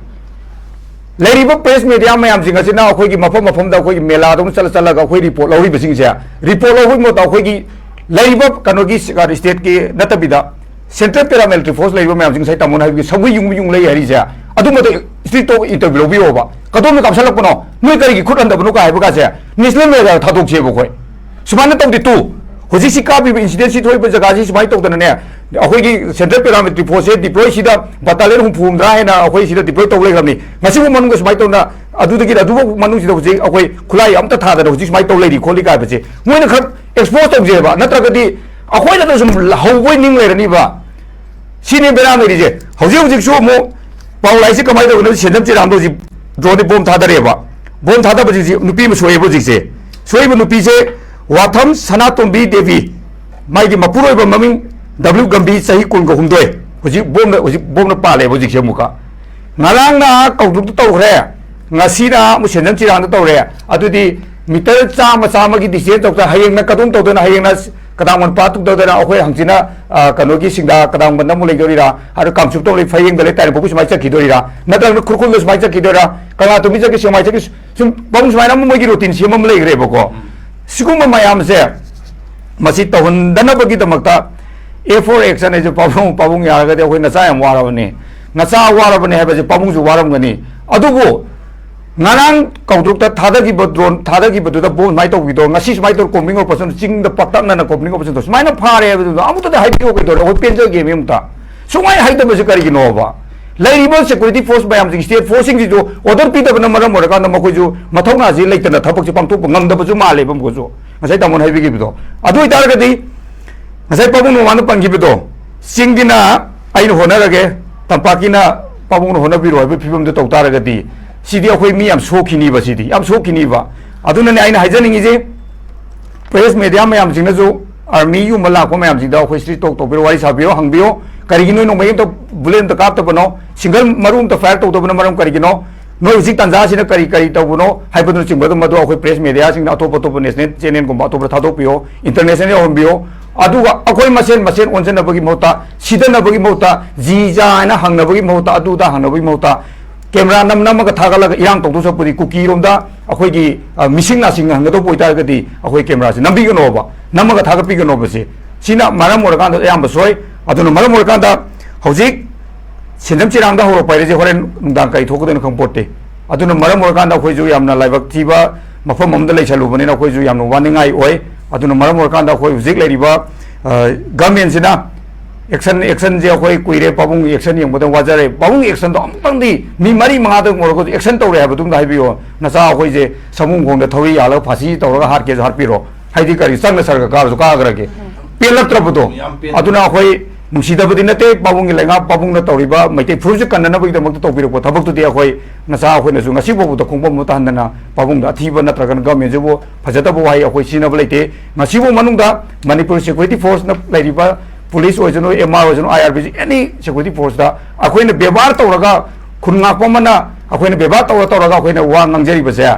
ꯂꯩꯔꯤꯕ press media ꯃꯌꯥꯝꯁꯤꯡ ꯑꯁꯤꯅ ꯑꯩꯈꯣꯏꯒꯤ ꯃꯐꯝ ꯃꯐꯝꯗ ꯑꯩꯈꯣꯏꯒꯤ ꯃꯦꯂꯥꯗꯧꯅ ꯆꯠꯂ ꯆꯠꯂꯒ ꯑꯩꯈꯣꯏ report ꯂꯧꯔꯤꯕꯁꯤꯡꯁꯦ, report ꯂꯧꯕꯒꯤ ꯃꯍꯨꯠꯇ ꯑꯩꯈꯣꯏꯒꯤ ꯂꯩꯔꯤꯕ ꯀꯩꯅꯣꯒꯤ ꯁ-, stateꯀꯤ ꯅꯠꯇꯕꯤꯗ central paramilitary force ꯂꯩꯔꯤꯕ ꯃꯌꯥꯝꯁꯤꯡ, ꯉꯁꯥꯏ ꯇꯥꯃꯣꯅ ꯍꯥꯏꯕꯒꯤ ꯁꯧꯒ꯭ꯔꯤ ꯌꯨꯡ ꯌꯨꯡ ꯂꯩ ꯍꯥꯏꯔꯤꯁꯦ, ꯑꯗꯨꯝꯕꯗ strict ꯇꯧꯕ interview ꯂꯧꯕꯤꯌꯣꯕ꯫ ꯀꯗꯣꯝꯗ ꯀꯥꯞꯁꯤꯜꯂꯛꯄꯅꯣ? ꯅꯣꯏ ꯀꯔꯤꯒꯤ ꯈꯨꯠ ꯍꯟꯗꯕꯅꯣ ꯀꯥꯏ ꯍꯥꯏꯕ ꯀꯥꯁꯦ national mediaꯗ ꯊꯥꯗꯣꯛꯁꯦꯕ ꯑꯩꯈꯣꯏ꯫ ꯁꯨꯃꯥꯏꯅ ꯇꯧꯗꯦ ꯇꯨ꯫ ꯍꯧꯖꯤꯛꯁꯤ ꯀꯥꯞꯄꯤꯕ incidentꯁꯤ ꯊꯣꯛꯏꯕ ꯖꯒꯥꯁꯤ ꯁꯨꯃꯥꯏꯅ ꯇꯧꯗꯅꯅꯦ, ꯑꯩꯈꯣꯏꯒꯤ central paramilitary forceꯁꯦ deploy ꯁꯤꯗ battalion ꯍꯨꯝꯐꯨ ꯍꯨꯝꯗ꯭ꯔꯥ ꯍꯦꯟꯅ ꯑꯩꯈꯣꯏ ꯁꯤꯗ deploy ꯇꯧ ꯂꯩꯈ꯭ꯔꯕꯅꯤ꯫ ꯃꯁꯤꯕꯨ ꯃꯅꯨꯡꯗ ꯁꯨꯃꯥꯏꯅ ꯇꯧꯅ, ꯑꯗꯨꯗꯒꯤ ꯑꯗꯨꯕꯨ ꯃꯅꯨꯡꯁꯤꯗ ꯍꯧꯖꯤꯛ ꯑꯩꯈꯣꯏ ꯈꯨꯠꯂꯥꯏ ꯑꯝꯇ ꯊꯥꯗꯅ ꯍꯧꯖꯤꯛ ꯁꯨꯃꯥꯏꯅ ꯇꯧ ꯂꯩꯔꯤ ꯈꯣꯠꯂꯤ ꯀꯥꯏꯕꯁꯦ ꯃꯣꯏꯅ ꯈꯔ expose ꯇꯧꯖꯩꯕ, ꯅꯠꯇ꯭ꯔꯒꯗꯤ ꯑꯩꯈꯣꯏꯅ ꯁꯨꯝ ꯍꯧꯕꯣꯏ ꯅꯤꯡ ꯂꯩꯔꯅꯤꯕ꯫ ꯁꯤꯅꯤ ꯕꯦꯔꯥ ꯂꯩꯔꯤꯁꯦ꯫ ꯍꯧꯖꯤꯛ ꯍꯧꯖꯤꯛꯁꯨ ꯑꯃꯨꯛ ꯄꯥꯎ ꯂꯥꯏꯁꯦ ꯀꯃꯥꯏꯅ ꯇꯧꯒꯅꯣ? ꯁꯦꯟꯖꯝ ꯆꯤꯔꯥꯝꯗꯣ ꯍꯧꯖꯤꯛ droneꯗꯤ bomb ꯊꯥꯗꯔꯦꯕ꯫ Bomb ꯊꯥꯗꯕꯁꯤꯁꯦ ꯅꯨꯄꯤ ꯑꯃ ꯁꯣꯛꯑꯦꯕ ꯍꯧꯖꯤꯛꯁꯦ꯫ ꯁꯣꯛꯏꯕ ꯅꯨꯄꯤꯁꯦ ꯋꯥꯊꯝ ꯁꯅꯥꯇꯣꯝꯕꯤ ꯗꯦꯕꯤ, ꯃꯥꯒꯤ ꯃꯄꯨꯔꯣꯏꯕ ꯃꯃꯤꯡ W ꯒꯝꯕꯤ, ꯆꯍꯤ ꯀꯨꯟꯒ ꯍꯨꯝꯗꯣꯏ꯫ ꯍꯧꯖꯤꯛ bombꯅ, ꯍꯧꯖꯤꯛ bombꯅ ꯄꯥꯜꯂꯦꯕ ꯍꯧꯖꯤꯛꯁꯦ ꯑꯃꯨꯛꯀ꯫ ꯉꯔꯥꯡꯅ ꯀꯧꯗꯨꯛꯇ ꯇꯧꯈ꯭ꯔꯦ, ꯉꯁꯤꯅ ꯑꯃꯨꯛ ꯁꯦꯟꯖꯝ ꯆꯤꯔꯥꯡꯗ ꯇꯧꯔꯦ꯫ ꯑꯗꯨꯗꯤ meter ꯆꯥꯝꯃ, ꯆꯥꯝꯃꯒꯤ distance ꯇꯧꯗꯅ ꯍꯌꯦꯡꯅ ꯀꯗꯣꯝ ꯇꯧꯗꯅ, ꯍꯌꯦꯡꯅ ꯀꯗꯥꯡ ꯃꯟꯄꯥ ꯇꯧꯗꯅ, ꯑꯩꯈꯣꯏ ꯍꯪꯆꯤꯠꯅ, ꯑ, ꯀꯩꯅꯣꯒꯤ ꯁꯤꯡꯗꯥ ꯀꯗꯥꯡ ꯃꯟꯗ ꯑꯃꯨꯛ ꯂꯩꯗꯣꯔꯤꯔꯥ, ꯑꯗꯣ ꯀꯥꯡꯆꯨꯞꯇ ꯑꯃꯨꯛ ꯂꯩ, ꯐꯌꯦꯡꯗ ꯂꯩ, ꯇꯥꯏꯔꯦꯟꯄꯣꯛꯄꯤ ꯁꯨꯃꯥꯏꯅ ꯆꯠꯈꯤꯗꯣꯔꯤꯔꯥ, ꯅꯠꯇ꯭ꯔꯒꯅ ꯈꯨꯔꯈꯨꯜꯗ ꯁꯨꯃꯥꯏꯅ ꯆꯠꯈꯤꯗꯣꯏꯔꯥ, ꯀꯪꯂꯥꯇꯣꯝꯕꯤ ꯆꯠꯈꯤ, ꯁꯦꯛꯃꯥꯏ ꯆꯠꯈꯤ, ꯁꯨꯝ ꯄꯕꯨꯡ ꯁꯨꯃꯥꯏꯅ ꯑꯃꯨꯛ ꯃꯣꯏꯒꯤ routine ꯁꯦꯝꯕ ꯑꯃ ꯂꯩꯈ꯭ꯔꯦꯕꯀꯣ꯫ ꯁꯤꯒꯨꯝꯕ ꯃꯌꯥꯝꯁꯦ ꯃꯁꯤ ꯇꯧꯍꯟꯗꯅꯕꯒꯤꯗꯃꯛꯇ A for action ꯍꯥꯏꯁꯦ, ꯄꯥꯕꯨꯡ, ꯄꯥꯕꯨꯡ ꯌꯥꯔꯒꯗꯤ ꯑꯩꯈꯣꯏ ꯅꯆꯥ ꯌꯥꯝ ꯋꯥꯔꯕꯅꯤ꯫ ꯅꯆꯥ ꯋꯥꯔꯕꯅꯤ ꯍꯥꯏꯕꯁꯦ ꯄꯥꯕꯨꯡꯁꯨ ꯋꯥꯔꯝꯒꯅꯤ꯫ ꯑꯗꯨꯕꯨ ꯉꯔꯥꯡ ꯀꯧꯗ꯭ꯔꯨꯛꯇ ꯊꯥꯗꯈꯤꯕ ꯗ꯭ꯔꯣꯟ ꯊꯥꯗꯈꯤꯕꯗꯨꯗ ꯕꯣꯝ ꯁꯨꯃꯥꯏꯅ ꯇꯧꯕꯤꯗꯣ, ꯉꯁꯤ ꯁꯨꯃꯥꯏꯅ ꯇꯧꯔ ꯀꯣꯝꯕꯤꯡ ꯑꯣꯄꯔꯦꯁꯟ, ꯆꯤꯡꯗ ꯄꯥꯛꯇꯛꯅꯅ ꯀꯣꯝꯕꯤꯡ ꯑꯣꯄꯔꯦꯁꯟ ꯇꯧ, ꯁꯨꯃꯥꯏꯅ ꯐꯥꯔꯦ ꯍꯥꯏꯕꯗꯨꯗ ꯑꯃꯨꯛꯇꯗꯤ ꯍꯥꯏꯕꯤꯌꯣ ꯀꯩꯗꯧꯔꯦ? ꯑꯩꯈꯣꯏ ꯄꯦꯟꯖꯒꯦꯃꯤ ꯑꯃꯨꯛꯇ꯫ ꯁꯨꯃꯥꯏꯅ ꯍꯥꯏꯗꯕꯁꯦ ꯀꯔꯤꯒꯤꯅꯣꯕ? ꯂꯩꯔꯤꯕ ꯁꯦꯀ꯭ꯌꯨꯔꯤꯇꯤ ꯐꯣꯔꯁ ꯃꯌꯥꯝꯁꯤꯡ, ꯁ꯭ꯇꯦꯠ ꯐꯣꯔꯁꯁꯤꯡꯁꯤꯁꯨ ꯑꯣꯔꯗꯔ ꯄꯤꯗꯕꯅ ꯃꯔꯝ ꯑꯣꯏꯔꯀꯥꯟꯗ ꯃꯈꯣꯏꯁꯨ ꯃꯊꯧꯅꯥꯁꯤ ꯂꯩꯇꯅ ꯊꯕꯛꯁꯦ ꯄꯥꯡꯊꯣꯛꯄ ꯉꯝꯗꯕꯁꯨ ꯃꯥꯜꯂꯦꯕ ꯃꯈꯣꯏꯁꯨ꯫ ꯉꯁꯥꯏ ꯇꯥꯃꯣꯅ ꯍꯥꯏꯕꯤꯈꯤꯕꯗꯣ, ꯑꯗꯨ ꯑꯣꯏꯇꯥꯔꯒꯗꯤ ꯉꯁꯥꯏ ꯄꯥꯕꯨꯡ ꯅꯣꯡꯃꯥꯟꯗ ꯄꯟꯈꯤꯕꯗꯣ, ꯆꯤꯡꯒꯤꯅ ꯑꯩꯅ ꯍꯣꯠꯅꯔꯒꯦ, ꯇꯝꯄꯥꯛꯀꯤꯅ ꯄꯥꯕꯨꯡꯅ ꯍꯣꯠꯅꯕꯤꯔꯣ ꯍꯥꯏꯕ ꯐꯤꯕꯝꯗ ꯇꯧ ꯇꯥꯔꯒꯗꯤ, ꯁꯤꯗꯤ ꯑꯩꯈꯣꯏ ꯃꯤ ꯌꯥꯝ ꯁꯣꯛꯈꯤꯅꯤꯕ, ꯁꯤꯗꯤ ꯌꯥꯝ ꯁꯣꯛꯈꯤꯅꯤꯕ꯫ ꯑꯗꯨꯅꯅꯦ ꯑꯩꯅ ꯍꯥꯏꯖꯅꯤꯡꯉꯤꯁꯦ, ꯄ꯭ꯔꯦꯁ ꯃꯦꯗꯤꯌꯥ ꯃꯌꯥꯝꯁꯤꯡꯅꯁꯨ, ꯑꯥꯔꯃꯤꯒꯨꯝꯕ ꯂꯥꯛꯄ ꯃꯌꯥꯝꯁꯤꯡꯗ ꯑꯩꯈꯣꯏ ꯁꯤꯗꯤ ꯇꯣꯛ ꯇꯧꯕꯤꯔꯣ, ꯋꯥꯔꯤ ꯁꯥꯕꯤꯔꯣ, ꯍꯪꯕꯤꯌꯣ, ꯀꯔꯤꯒꯤꯅꯣ ꯅꯣꯡꯃꯩ ꯑꯝꯇ, ꯕꯨꯂꯦꯠ ꯑꯝꯇ ꯀꯥꯞꯇꯕꯅꯣ, ꯁꯤꯡꯒꯜ ꯃꯔꯨ ꯑꯝꯇ ꯐꯥꯌꯔ ꯇꯧꯗꯕꯅ ꯃꯔꯝ ꯀꯔꯤꯒꯤꯅꯣ, ꯅꯣꯏ ꯍꯧꯖꯤꯛ ꯇꯥꯟꯖꯥꯁꯤꯅ ꯀꯔꯤ ꯀꯔꯤ ꯇꯧꯕꯅꯣ ꯍꯥꯏꯕꯅꯆꯤꯡꯕꯗꯣ, ꯃꯗꯨ ꯑꯩꯈꯣꯏ ꯄ꯭ꯔꯦꯁ ꯃꯦꯗꯤꯌꯥꯁꯤꯡꯅ, ꯑꯇꯣꯞ ꯑꯇꯣꯞꯄ ꯅꯦꯁꯅꯦꯜ ꯆꯦꯅꯦꯜꯒꯨꯝꯕ ꯑꯇꯣꯞꯄꯗ ꯊꯥꯗꯣꯛꯄꯤꯌꯣ, ꯏꯟꯇꯔꯅꯦꯁꯅꯦꯜ ꯌꯧꯍꯟꯕꯤꯌꯣ꯫ ꯑꯗꯨꯒ ꯑꯩꯈꯣꯏ ꯃꯁꯦꯟ ꯃꯁꯦꯟ ꯑꯣꯟꯁꯤꯟꯅꯕꯒꯤ ꯃꯍꯨꯠꯇ, ꯁꯤꯗꯅꯕꯒꯤ ꯃꯍꯨꯠꯇ, ꯖꯤ ꯖꯥ ꯍꯥꯏꯅ ꯍꯪꯅꯕꯒꯤ ꯃꯍꯨꯠꯇ, ꯑꯗꯨꯗ ꯍꯪꯅꯕꯒꯤ ꯃꯍꯨꯠꯇ, ꯀꯦꯃꯦꯔꯥ ꯅꯝ ꯅꯝꯃꯒ ꯊꯥꯒꯠꯂꯒ ꯏꯔꯥꯡ ꯇꯧꯗꯧ ꯁꯔꯨꯛꯄꯨꯗꯤ, ꯀꯨꯀꯤꯔꯣꯝꯗ ꯑꯩꯈꯣꯏꯒꯤ, ꯑ, ꯃꯤꯁꯤꯡ ꯅꯥꯁꯤꯡ ꯍꯪꯒꯗꯧꯕ ꯑꯣꯏꯇꯥꯔꯒꯗꯤ, ꯑꯩꯈꯣꯏ ꯀꯦꯃꯦꯔꯥꯁꯦ ꯅꯝꯕꯤꯒꯅꯣꯕ, ꯅꯝꯃꯒ ꯊꯥꯒꯠꯄꯤꯒꯅꯣꯕꯁꯦ꯫ ꯁꯤꯅ ꯃꯔꯝ ꯑꯣꯏꯔꯀꯥꯟꯗ ꯑꯌꯥꯝꯕ ꯁꯣꯏ꯫ ꯑꯗꯨꯅ ꯃꯔꯝ ꯑꯣꯏꯔꯀꯥꯟꯗ ꯍꯧꯖꯤꯛ ꯁꯦꯟꯖꯝ ꯆꯤꯔꯥꯡꯗ ꯍꯧꯔꯛꯄ ꯍꯥꯏꯔꯤꯁꯦ ꯍꯣꯔꯦꯟ ꯅꯨꯡꯗꯥꯡ ꯀꯔꯤ ꯊꯣꯛꯀꯗꯣꯏꯅꯣ ꯈꯪꯄꯣꯠꯇꯦ꯫ ꯑꯗꯨꯅ ꯃꯔꯝ ꯑꯣꯏꯔꯀꯥꯟꯗ ꯑꯩꯈꯣꯏꯁꯨ ꯌꯥꯝꯅ ꯂꯥꯏꯕꯛ ꯊꯤꯕ ꯃꯐꯝ ꯑꯃꯗ ꯂꯩꯁꯜꯂꯨꯕꯅꯤꯅ ꯑꯩꯈꯣꯏꯁꯨ ꯌꯥꯝꯅ ꯋꯥꯅꯤꯡꯉꯥꯏ ꯑꯣꯏ꯫ ꯑꯗꯨꯅ ꯃꯔꯝ ꯑꯣꯏꯔꯀꯥꯟꯗ ꯑꯩꯈꯣꯏ ꯍꯧꯖꯤꯛ ꯂꯩꯔꯤꯕ, ꯑ, ꯒꯃꯦꯟꯁꯤꯅ ꯑꯦꯛꯁꯟ, ꯑꯦꯛꯁꯟꯁꯦ ꯑꯩꯈꯣꯏ ꯀꯨꯏꯔꯦ ꯄꯥꯕꯨꯡꯒꯤ ꯑꯦꯛꯁꯟ ꯌꯦꯡꯕꯗ ꯋꯥꯖꯔꯦ꯫ ꯄꯥꯕꯨꯡꯒꯤ ꯑꯦꯛꯁꯟꯗꯣ ꯑꯃꯨꯛꯇꯪꯗꯤ ꯃꯤ ꯃꯔꯤ ꯃꯉꯥꯗ ꯑꯣꯏꯔꯒꯁꯨ ꯑꯦꯛꯁꯟ ꯇꯧꯔꯦ ꯍꯥꯏꯕꯗꯨꯝꯗ ꯍꯥꯏꯕꯤꯌꯣ꯫ ꯅꯆꯥ ꯑꯩꯈꯣꯏꯁꯦ ꯁꯃꯨꯡꯈꯣꯡꯗ ꯊꯧꯔꯤ ꯌꯥꯜꯂꯒ ꯐꯥꯁꯤ ꯇꯧꯔꯒ ꯍꯥꯠꯀꯦꯁꯨ ꯍꯥꯠꯄꯤꯔꯣ꯫ ꯍꯥꯏꯗꯤ ꯀꯔꯤ, ꯆꯪꯅ ꯁꯔꯒ ꯀꯥꯔꯁꯨ ꯀꯥꯈ꯭ꯔꯒꯦ꯫ ꯄꯦꯜꯂꯛꯇ꯭ꯔꯕꯗꯣ꯫ ꯌꯥꯝ ꯄꯦꯟꯗꯦ꯫ ꯑꯗꯨꯅ ꯑꯩꯈꯣꯏ ꯅꯨꯡꯁꯤꯗꯕꯗꯤ ꯅꯠꯇꯦ, ꯄꯥꯕꯨꯡꯒꯤ ꯂꯩꯉꯥꯛ, ꯄꯥꯕꯨꯡꯅ ꯇꯧꯔꯤꯕ ꯃꯩꯇꯩ ꯐꯨꯔꯨꯞꯁꯦ ꯀꯟꯅꯅꯕꯒꯤꯗꯃꯛꯇ ꯇꯧꯕꯤꯔꯛꯄ ꯊꯕꯛꯇꯨꯗꯤ ꯑꯩꯈꯣꯏ ꯅꯆꯥ ꯑꯩꯈꯣꯏꯅꯁꯨ ꯉꯁꯤ ꯐꯥꯎꯕꯗ ꯈꯣꯡꯕꯝ ꯑꯃ ꯇꯥꯍꯟꯗꯅ ꯄꯥꯕꯨꯡꯗ ꯑꯊꯤꯕ ꯅꯠꯇ꯭ꯔꯒꯅ ꯒꯃꯦꯟꯁꯤꯕꯨ ꯐꯖꯗꯕ ꯋꯥꯍꯩ ꯑꯩꯈꯣꯏ ꯁꯤꯖꯤꯟꯅꯕ ꯂꯩꯇꯦ꯫ ꯉꯁꯤꯐꯥꯎ ꯃꯅꯨꯡꯗ ꯃꯅꯤꯄꯨꯔ ꯁꯦꯀ꯭ꯌꯨꯔꯤꯇꯤ ꯐꯣꯔꯁꯅ ꯂꯩꯔꯤꯕ ꯄꯨꯂꯤꯁ ꯑꯣꯏꯁꯅꯨ, ꯑꯦꯝ ꯑꯥꯔ ꯑꯣꯏꯁꯅꯨ, ꯑꯥꯏ ꯑꯥꯔ ꯕꯤ ꯁꯤ, ꯑꯦꯅꯤ ꯁꯦꯀ꯭ꯌꯨꯔꯤꯇꯤ ꯐꯣꯔꯁꯇ ꯑꯩꯈꯣꯏꯅ ꯕꯦꯕꯥꯔ ꯇꯧꯔꯒ, ꯈꯨꯟ ꯉꯥꯛꯄ ꯑꯃꯅ ꯑꯩꯈꯣꯏꯅ ꯕꯦꯕꯥꯔ ꯇꯧꯔ ꯇꯧꯔꯒ ꯑꯩꯈꯣꯏꯅ ꯋꯥ ꯉꯥꯡꯖꯔꯤꯕꯁꯦ,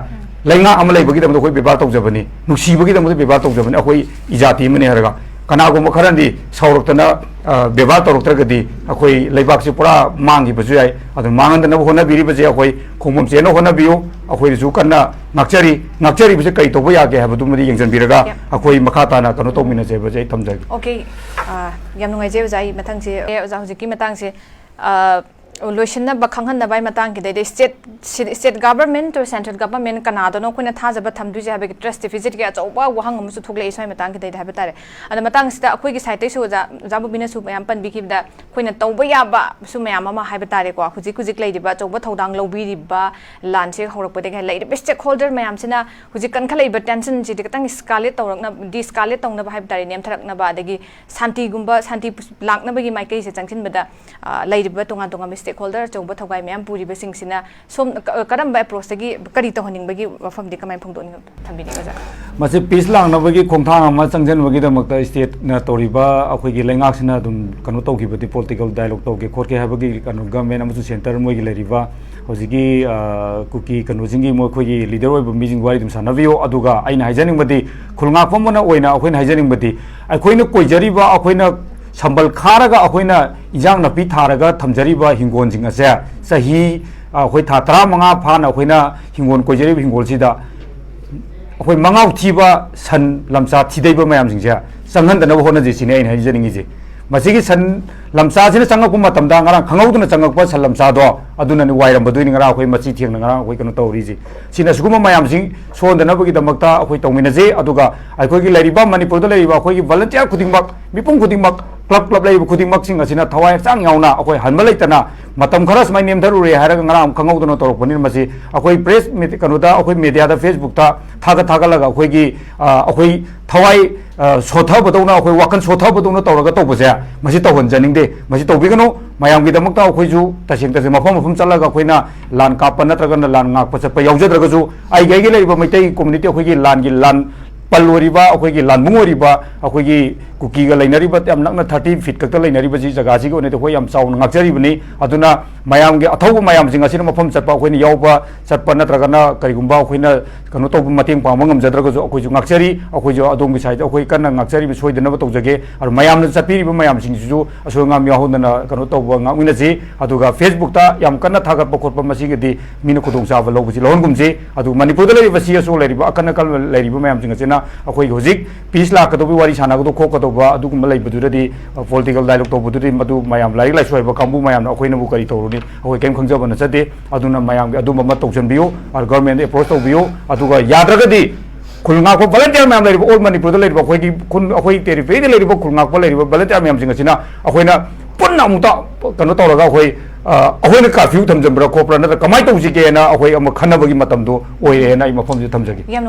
ꯂꯩꯉꯥꯛ ꯑꯃ ꯂꯩꯕꯒꯤꯗꯃꯛꯇ ꯑꯩꯈꯣꯏ ꯕꯦꯕꯥꯔ ꯇꯧꯖꯕꯅꯤ, ꯅꯨꯡꯁꯤꯕꯒꯤꯗꯃꯛꯇ ꯕꯦꯕꯥꯔ ꯇꯧꯖꯕꯅꯤ, ꯑꯩꯈꯣꯏ ꯏꯖꯥꯇꯤ ꯑꯃꯅꯤ ꯍꯥꯏꯔꯒ꯫ ꯀꯅꯥꯒꯨꯝꯕ ꯈꯔꯅꯗꯤ ꯁꯥꯎꯔꯛꯇꯅ, ꯑ, ꯕꯦꯕꯥꯔ ꯇꯧꯔꯛꯇ꯭ꯔꯒꯗꯤ ꯑꯩꯈꯣꯏ ꯂꯩꯕꯥꯛꯁꯤ ꯄꯨꯔꯥ ꯃꯥꯡꯈꯤꯕꯁꯨ ꯌꯥꯏ꯫ ꯑꯗꯨ ꯃꯥꯡꯍꯟꯗꯅꯕ ꯍꯣꯠꯅꯕꯤꯔꯤꯕꯁꯦ ꯑꯩꯈꯣꯏ ꯈꯣꯡꯕꯝ ꯆꯦꯟꯅ ꯍꯣꯠꯅꯕꯤꯌꯨ꯫ ꯑꯩꯈꯣꯏꯅꯁꯨ ꯀꯟꯅ ꯉꯥꯛꯆꯔꯤ꯫ ꯉꯥꯛꯆꯔꯤꯕꯁꯦ ꯀꯔꯤ ꯇꯧꯕ ꯌꯥꯒꯦ ꯍꯥꯏꯕꯗꯨꯃꯗꯤ ꯌꯦꯡꯁꯤꯟꯕꯤꯔꯒ, ꯌꯥꯝ ꯑꯩꯈꯣꯏ ꯃꯈꯥ ꯇꯥꯅ ꯀꯩꯅꯣ ꯇꯧꯃꯤꯟꯅꯁꯦ ꯍꯥꯏꯕꯁꯦ ꯑꯩ ꯊꯝꯖꯒꯦ꯫ ꯑꯣꯀꯦ꯫ ꯑ, ꯌꯥꯝ ꯅꯨꯡꯉꯥꯏꯖꯩ ꯑꯣꯖꯥ꯫ ꯑꯩ ꯃꯊꯪꯁꯦ, ꯑꯦ, ꯑꯣꯖꯥ, ꯍꯧꯖꯤꯛꯀꯤ ꯃꯇꯥꯡꯁꯦ, ꯑ, ꯂꯣꯏꯁꯤꯟꯅꯕ, ꯈꯪꯍꯟꯅꯕ ꯍꯥꯏ ꯃꯇꯥꯡꯒꯤꯗꯩꯗ state, state government to central government ꯀꯅꯥꯗꯅꯣ ꯑꯩꯈꯣꯏꯅ ꯊꯥꯖꯕ ꯊꯝꯗꯣꯏꯁꯦ ꯍꯥꯏꯕꯒꯤ trust deficitꯀꯤ ꯑꯆꯧꯕ ꯋꯥꯍꯪ ꯑꯃꯁꯨ ꯊꯣꯛꯂꯛꯏ ꯁ꯭ꯋꯥꯏ ꯃꯇꯥꯡꯒꯤꯗꯩꯗ ꯍꯥꯏꯕ ꯇꯥꯔꯦ꯫ ꯑꯗ ꯃꯇꯥꯡꯁꯤꯗ ꯑꯩꯈꯣꯏꯒꯤ sideꯇꯩꯁꯨ ꯑꯣꯖꯥ, ꯑꯣꯖꯥ ꯕꯣꯕꯤꯅꯁꯨ ꯃꯌꯥꯝ ꯄꯟꯕꯤꯈꯤꯕꯗ ꯑꯩꯈꯣꯏꯅ ꯇꯧꯕ ꯌꯥꯕꯁꯨ ꯃꯌꯥꯝ ꯑꯃ ꯍꯥꯏꯕ ꯇꯥꯔꯦꯀꯣ, ꯍꯧꯖꯤꯛ ꯍꯧꯖꯤꯛ ꯂꯩꯔꯤꯕ ꯑꯆꯧꯕ ꯊꯧꯗꯥꯡ ꯂꯧꯕꯤꯔꯤꯕ ꯂꯥꯟꯁꯦ ꯍꯧꯔꯛꯄꯗꯒꯤ ꯂꯩꯔꯤꯕ stakeholder ꯃꯌꯥꯝꯁꯤꯅ ꯍꯧꯖꯤꯛ ꯀꯟꯈꯠꯂꯛꯏꯕ tensionꯁꯤꯗꯤ ꯈꯤꯇꯪ escalate ꯇꯧꯔꯛꯅꯕ, de-escalate ꯇꯧꯅꯕ ꯍꯥꯏꯕ ꯇꯥꯔꯦ, ꯅꯦꯝꯊꯔꯛꯅꯕ, ꯑꯗꯒꯤ ꯁꯥꯟꯇꯤꯒꯨꯝꯕ, ꯁꯥꯟꯇꯤ ꯂꯥꯛꯅꯕꯒꯤ ꯃꯥꯏꯀꯩꯁꯦ ꯆꯪꯁꯤꯟꯕꯗ, ꯑ, ꯂꯩꯔꯤꯕ ꯇꯣꯉꯥꯟ ꯇꯣꯉꯥꯟꯕ stakeholder ꯑꯆꯧꯕ ꯊꯧꯒꯥꯏ ꯃꯌꯥꯝ ꯄꯨꯔꯤꯕꯁꯤꯡꯁꯤꯅ ꯁꯣꯝ ꯀ-, ꯀꯔꯝꯕ approachꯇꯒꯤ ꯀꯔꯤ ꯇꯧꯍꯟꯅꯤꯡꯕꯒꯤ ꯋꯥꯐꯝꯗꯤ ꯀꯃꯥꯏꯅ ꯐꯣꯡꯗꯣꯛꯅꯤꯡ-, ꯊꯝꯕꯤꯅꯤꯡꯉꯤ ꯑꯣꯖꯥ? ꯃꯁꯤ peace ꯂꯥꯛꯅꯕꯒꯤ ꯈꯣꯡꯊꯥꯡ ꯑꯃ ꯆꯪꯁꯤꯟꯕꯒꯤꯗꯃꯛꯇ stateꯅ ꯇꯧꯔꯤꯕ, ꯑꯩꯈꯣꯏꯒꯤ ꯂꯩꯉꯥꯛꯁꯤꯅ ꯑꯗꯨꯝ ꯀꯩꯅꯣ ꯇꯧꯈꯤꯕꯗꯤ, political dialogue ꯇꯧꯒꯦ ꯈꯣꯠꯀꯦ ꯍꯥꯏꯕꯒꯤ ꯀꯩꯅꯣ, government ꯑꯃꯁꯨꯡ centre ꯃꯣꯏꯒꯤ ꯂꯩꯔꯤꯕ ꯍꯧꯖꯤꯛꯀꯤ, ꯑ, ꯀꯨꯀꯤ ꯀꯩꯅꯣꯁꯤꯡꯒꯤ, ꯃꯈꯣꯏꯒꯤ leader ꯑꯣꯏꯕ ꯃꯤꯁꯤꯡ ꯋꯥꯔꯤ ꯑꯗꯨꯝ ꯁꯥꯟꯅꯕꯤꯌꯨ꯫ ꯑꯗꯨꯒ ꯑꯩꯅ ꯍꯥꯏꯖꯅꯤꯡꯕꯗꯤ, ꯈꯨꯜ ꯉꯥꯛꯄ ꯑꯃꯅ ꯑꯣꯏꯅ ꯑꯩꯈꯣꯏꯅ ꯍꯥꯏꯖꯅꯤꯡꯕꯗꯤ, ꯑꯩꯈꯣꯏꯅ ꯀꯣꯏꯖꯔꯤꯕ, ꯑꯩꯈꯣꯏꯅ ꯁꯝꯕꯜ ꯈꯥꯔꯒ ꯑꯩꯈꯣꯏꯅ ꯏꯟꯖꯥꯡ ꯅꯥꯄꯤ ꯊꯥꯔꯒ ꯊꯝꯖꯔꯤꯕ ꯍꯤꯡꯒꯣꯜꯁꯤꯡ ꯑꯁꯦ ꯆꯍꯤ, ꯑ, ꯑꯩꯈꯣꯏ ꯊꯥ ꯇꯔꯥꯃꯉꯥ ꯐꯥꯅ ꯑꯩꯈꯣꯏꯅ ꯍꯤꯡꯒꯣꯜ ꯀꯣꯏꯖꯔꯤꯕ ꯍꯤꯡꯒꯣꯜꯁꯤꯗ ꯑꯩꯈꯣꯏ ꯃꯉꯥꯎ ꯊꯤꯕ ꯁꯟ ꯂꯝꯆꯥ ꯊꯤꯗꯩꯕ ꯃꯌꯥꯝꯁꯤꯡꯁꯦ ꯆꯪꯍꯟꯗꯅꯕ ꯍꯣꯠꯅꯁꯤ ꯁꯤꯅꯤ ꯑꯩꯅ ꯍꯥꯏꯖꯅꯤꯡꯉꯤꯁꯦ꯫ ꯃꯁꯤꯒꯤ ꯁꯟ ꯂꯝꯆꯥꯁꯤꯅ ꯆꯪꯉꯛꯄ ꯃꯇꯝꯗ ꯉꯔꯥꯡ ꯈꯪꯍꯧꯗꯅ ꯆꯪꯉꯛꯄ ꯁꯟ ꯂꯝꯆꯥꯗꯣ ꯑꯗꯨꯅꯅꯤ ꯋꯥꯏꯔꯝꯕꯗꯨꯅꯤ ꯉꯔꯥꯡ ꯑꯩꯈꯣꯏ ꯃꯆꯤ ꯊꯦꯡꯅ ꯉꯔꯥꯡ ꯑꯩꯈꯣꯏ ꯀꯩꯅꯣ ꯇꯧꯔꯤꯁꯦ꯫ ꯁꯤꯅ ꯑꯁꯤꯒꯨꯝꯕ ꯃꯌꯥꯝꯁꯤꯡ ꯁꯣꯛꯍꯟꯗꯅꯕꯒꯤꯗꯃꯛꯇ ꯑꯩꯈꯣꯏ ꯇꯧꯃꯤꯟꯅꯁꯤ꯫ ꯑꯗꯨꯒ ꯑꯩꯈꯣꯏꯒꯤ ꯂꯩꯔꯤꯕ ꯃꯅꯤꯄꯨꯔꯗ ꯂꯩꯔꯤꯕ ꯑꯩꯈꯣꯏꯒꯤ volunteer ꯈꯨꯗꯤꯡꯃꯛ, ꯃꯤꯄꯨꯝ ꯈꯨꯗꯤꯡꯃꯛ, club club ꯂꯩꯔꯤꯕ ꯈꯨꯗꯤꯡꯃꯛꯁꯤꯡ ꯑꯁꯤꯅ ꯊꯋꯥꯏ ꯍꯛꯆꯥꯡ ꯌꯥꯎꯅ ꯑꯩꯈꯣꯏ ꯍꯟꯕ ꯂꯩꯇꯅ ꯃꯇꯝ ꯈꯔ ꯁꯨꯃꯥꯏꯅ ꯅꯦꯝꯊꯔꯨꯔꯦ ꯍꯥꯏꯔꯒ ꯉꯔꯥꯡ ꯑꯃꯨꯛ ꯈꯪꯍꯧꯗꯅ ꯇꯧꯔꯛꯄꯅꯤꯅ ꯃꯁꯤ ꯑꯩꯈꯣꯏ press meet, ꯀꯩꯅꯣꯗ, ꯑꯩꯈꯣꯏ mediaꯗ, Facebookꯇ ꯊꯥꯒꯠ ꯊꯥꯒꯠꯂꯒ ꯑꯩꯈꯣꯏꯒꯤ, ꯑ, ꯑꯩꯈꯣꯏ ꯊꯋꯥꯏ, ꯑ, ꯁꯣꯊꯕꯗꯧꯅ, ꯑꯩꯈꯣꯏ ꯋꯥꯈꯜ ꯁꯣꯊꯕꯗꯧꯅ ꯇꯧꯔꯒ ꯇꯧꯕꯁꯦ ꯃꯁꯤ ꯇꯧꯍꯟꯖꯅꯤꯡꯗꯦ꯫ ꯃꯁꯤ ꯇꯧꯕꯤꯒꯅꯨ꯫ ꯃꯌꯥꯝꯒꯤꯗꯃꯛꯇ ꯑꯩꯈꯣꯏꯁꯨ ꯇꯁꯦꯡ ꯇꯁꯦꯡ ꯃꯐꯝ ꯃꯐꯝ ꯆꯠꯂꯒ ꯑꯩꯈꯣꯏꯅ ꯂꯥꯟ ꯀꯥꯞꯄ ꯅꯠꯇ꯭ꯔꯒꯅ ꯂꯥꯟ ꯉꯥꯛꯄ ꯆꯠꯄ ꯌꯥꯎꯖꯗ꯭ꯔꯒꯁꯨ ꯑꯩꯒꯤ, ꯑꯩꯒꯤ ꯂꯩꯔꯤꯕ ꯃꯩꯇꯩ community, ꯑꯩꯈꯣꯏꯒꯤ ꯂꯥꯟꯒꯤ ꯂꯥꯟ ꯄꯜ ꯑꯣꯏꯔꯤꯕ, ꯑꯩꯈꯣꯏꯒꯤ ꯂꯥꯟꯕꯨꯡ ꯑꯣꯏꯔꯤꯕ, ꯑꯩꯈꯣꯏꯒꯤ ꯀꯨꯀꯤꯒ ꯂꯩꯅꯔꯤꯕ ꯌꯥꯝ ꯅꯛꯅ thirty feet ꯈꯛꯇ ꯂꯩꯅꯔꯤꯕꯁꯤ ꯖꯒꯥꯁꯤꯒꯤ ꯑꯣꯏꯅꯗꯤ ꯑꯩꯈꯣꯏ ꯌꯥꯝ ꯆꯥꯎꯅ ꯉꯥꯛꯆꯔꯤꯕꯅꯤ꯫ ꯑꯗꯨꯅ ꯃꯌꯥꯝꯒꯤ ꯑꯊꯧꯕ ꯃꯌꯥꯝꯁꯤꯡ ꯑꯁꯤꯅ ꯃꯐꯝ ꯆꯠꯄ, ꯑꯩꯈꯣꯏꯅ ꯌꯥꯎꯕ ꯆꯠꯄ ꯅꯠꯇ꯭ꯔꯒꯅ ꯀꯔꯤꯒꯨꯝꯕ ꯑꯩꯈꯣꯏꯅ ꯀꯩꯅꯣ ꯇꯧꯕ, ꯃꯇꯦꯡ ꯄꯥꯡꯕ ꯉꯝꯖꯗ꯭ꯔꯒꯁꯨ ꯑꯩꯈꯣꯏꯁꯨ ꯉꯥꯛꯆꯔꯤ꯫ ꯑꯩꯈꯣꯏꯁꯨ ꯑꯗꯣꯝꯒꯤ ꯁꯥꯏꯠꯇ ꯑꯩꯈꯣꯏ ꯀꯟꯅ ꯉꯥꯛꯆꯔꯤꯕ ꯁꯣꯏꯗꯅꯕ ꯇꯧꯖꯒꯦ꯫ ꯑꯗꯨ ꯃꯌꯥꯝꯅ ꯆꯠꯄꯤꯔꯤꯕ ꯃꯌꯥꯝꯁꯤꯡꯁꯤꯁꯨ ꯑꯁꯣꯏ ꯑꯉꯥꯝ ꯌꯥꯎꯍꯟꯗꯅ ꯀꯩꯅꯣ ꯇꯧꯕ ꯉꯥꯛꯃꯤꯟꯅꯁꯤ꯫ ꯑꯗꯨꯒ Facebook-ꯇ ꯌꯥꯝ ꯀꯟꯅ ꯊꯥꯒꯠꯄ ꯈꯣꯠꯄ, ꯃꯁꯤꯒꯗꯤ ꯃꯤꯅ ꯈꯨꯗꯣꯡꯆꯥꯕ ꯂꯧꯕꯁꯤ ꯂꯧꯍꯟꯒꯨꯝꯁꯤ꯫ ꯑꯗꯨꯒ ꯃꯅꯤꯄꯨꯔꯗ ꯂꯩꯔꯤꯕ ꯁꯤ ꯑꯁꯣꯛ ꯂꯩꯔꯤꯕ, ꯑꯀꯟ ꯑꯀꯟꯕ ꯂꯩꯔꯤꯕ ꯃꯌꯥꯝꯁꯤꯡ ꯑꯁꯤꯅ ꯑꯩꯈꯣꯏꯒꯤ ꯍꯧꯖꯤꯛ ꯄꯤꯁ ꯂꯥꯛꯀꯗꯧꯕꯒꯤ ꯋꯥꯔꯤ ꯁꯥꯟꯅꯒꯗꯧꯕ ꯈꯣꯠꯀꯗꯧꯕ ꯑꯗꯨꯒꯨꯝꯕ ꯂꯩꯕꯗꯨꯗꯗꯤ, ꯄꯣꯂꯤꯇꯤꯀꯦꯜ ꯗꯥꯏꯂꯣꯛ ꯇꯧꯕꯗꯨꯗꯤ, ꯃꯗꯨ ꯃꯌꯥꯝ ꯂꯥꯏꯔꯤꯛ ꯂꯥꯏꯁꯨ ꯍꯩꯕ ꯀꯥꯡꯕꯨ ꯃꯌꯥꯝꯅ ꯑꯩꯈꯣꯏꯅꯕꯨ ꯀꯔꯤ ꯇꯧꯔꯨꯅꯤ? ꯑꯩꯈꯣꯏ ꯀꯔꯤꯝ ꯈꯪꯖꯕ ꯅꯠꯆꯗꯦ꯫ ꯑꯗꯨꯅ ꯃꯌꯥꯝꯒꯤ ꯑꯗꯨꯝꯕ ꯑꯃ ꯇꯧꯁꯤꯟꯕꯤꯌꯨ, ꯑꯗꯨ ꯒꯚꯔꯟꯃꯦꯟꯗ ꯑꯦꯄ꯭ꯔꯣꯁ ꯇꯧꯕꯤꯌꯨ꯫ ꯑꯗꯨꯒ ꯌꯥꯗ꯭ꯔꯒꯗꯤ ꯈꯨꯜ ꯉꯥꯛꯄ ꯚꯣꯂꯟꯇꯤꯌꯔ ꯃꯌꯥꯝ ꯂꯩꯔꯤꯕ, ꯑꯣꯜ ꯃꯅꯤꯄꯨꯔꯗ ꯂꯩꯔꯤꯕ ꯑꯩꯈꯣꯏꯒꯤ ꯈꯨꯟ, ꯑꯩꯈꯣꯏ ꯇꯦꯔꯤꯇꯣꯔꯤꯗ ꯂꯩꯔꯤꯕ ꯈꯨꯜ ꯉꯥꯛꯄ ꯂꯩꯔꯤꯕ ꯚꯣꯂꯟꯇꯤꯌꯔ ꯃꯌꯥꯝꯁꯤꯡ ꯑꯁꯤꯅ ꯑꯩꯈꯣꯏꯅ ꯄꯨꯟꯅ ꯑꯃꯨꯛꯇ ꯀꯩꯅꯣ ꯇꯧꯔꯒ ꯑꯩꯈꯣꯏ, ꯑ, ꯑꯩꯈꯣꯏꯅ ꯀꯥꯔꯐ꯭ꯌꯨ ꯊꯝꯖꯟꯕ꯭ꯔꯥ ꯈꯣꯠꯄ꯭ꯔꯥ, ꯅꯠꯇ꯭ꯔꯒ ꯀꯃꯥꯏꯅ ꯇꯧꯁꯤꯒꯦꯅ ꯑꯩꯈꯣꯏ ꯑꯃ ꯈꯟꯅꯕꯒꯤ ꯃꯇꯝꯗꯣ ꯑꯣꯏꯔꯦꯅ ꯑꯩ ꯃꯐꯝꯁꯤꯗ ꯊꯝꯖꯒꯦ꯫ ꯌꯥꯝ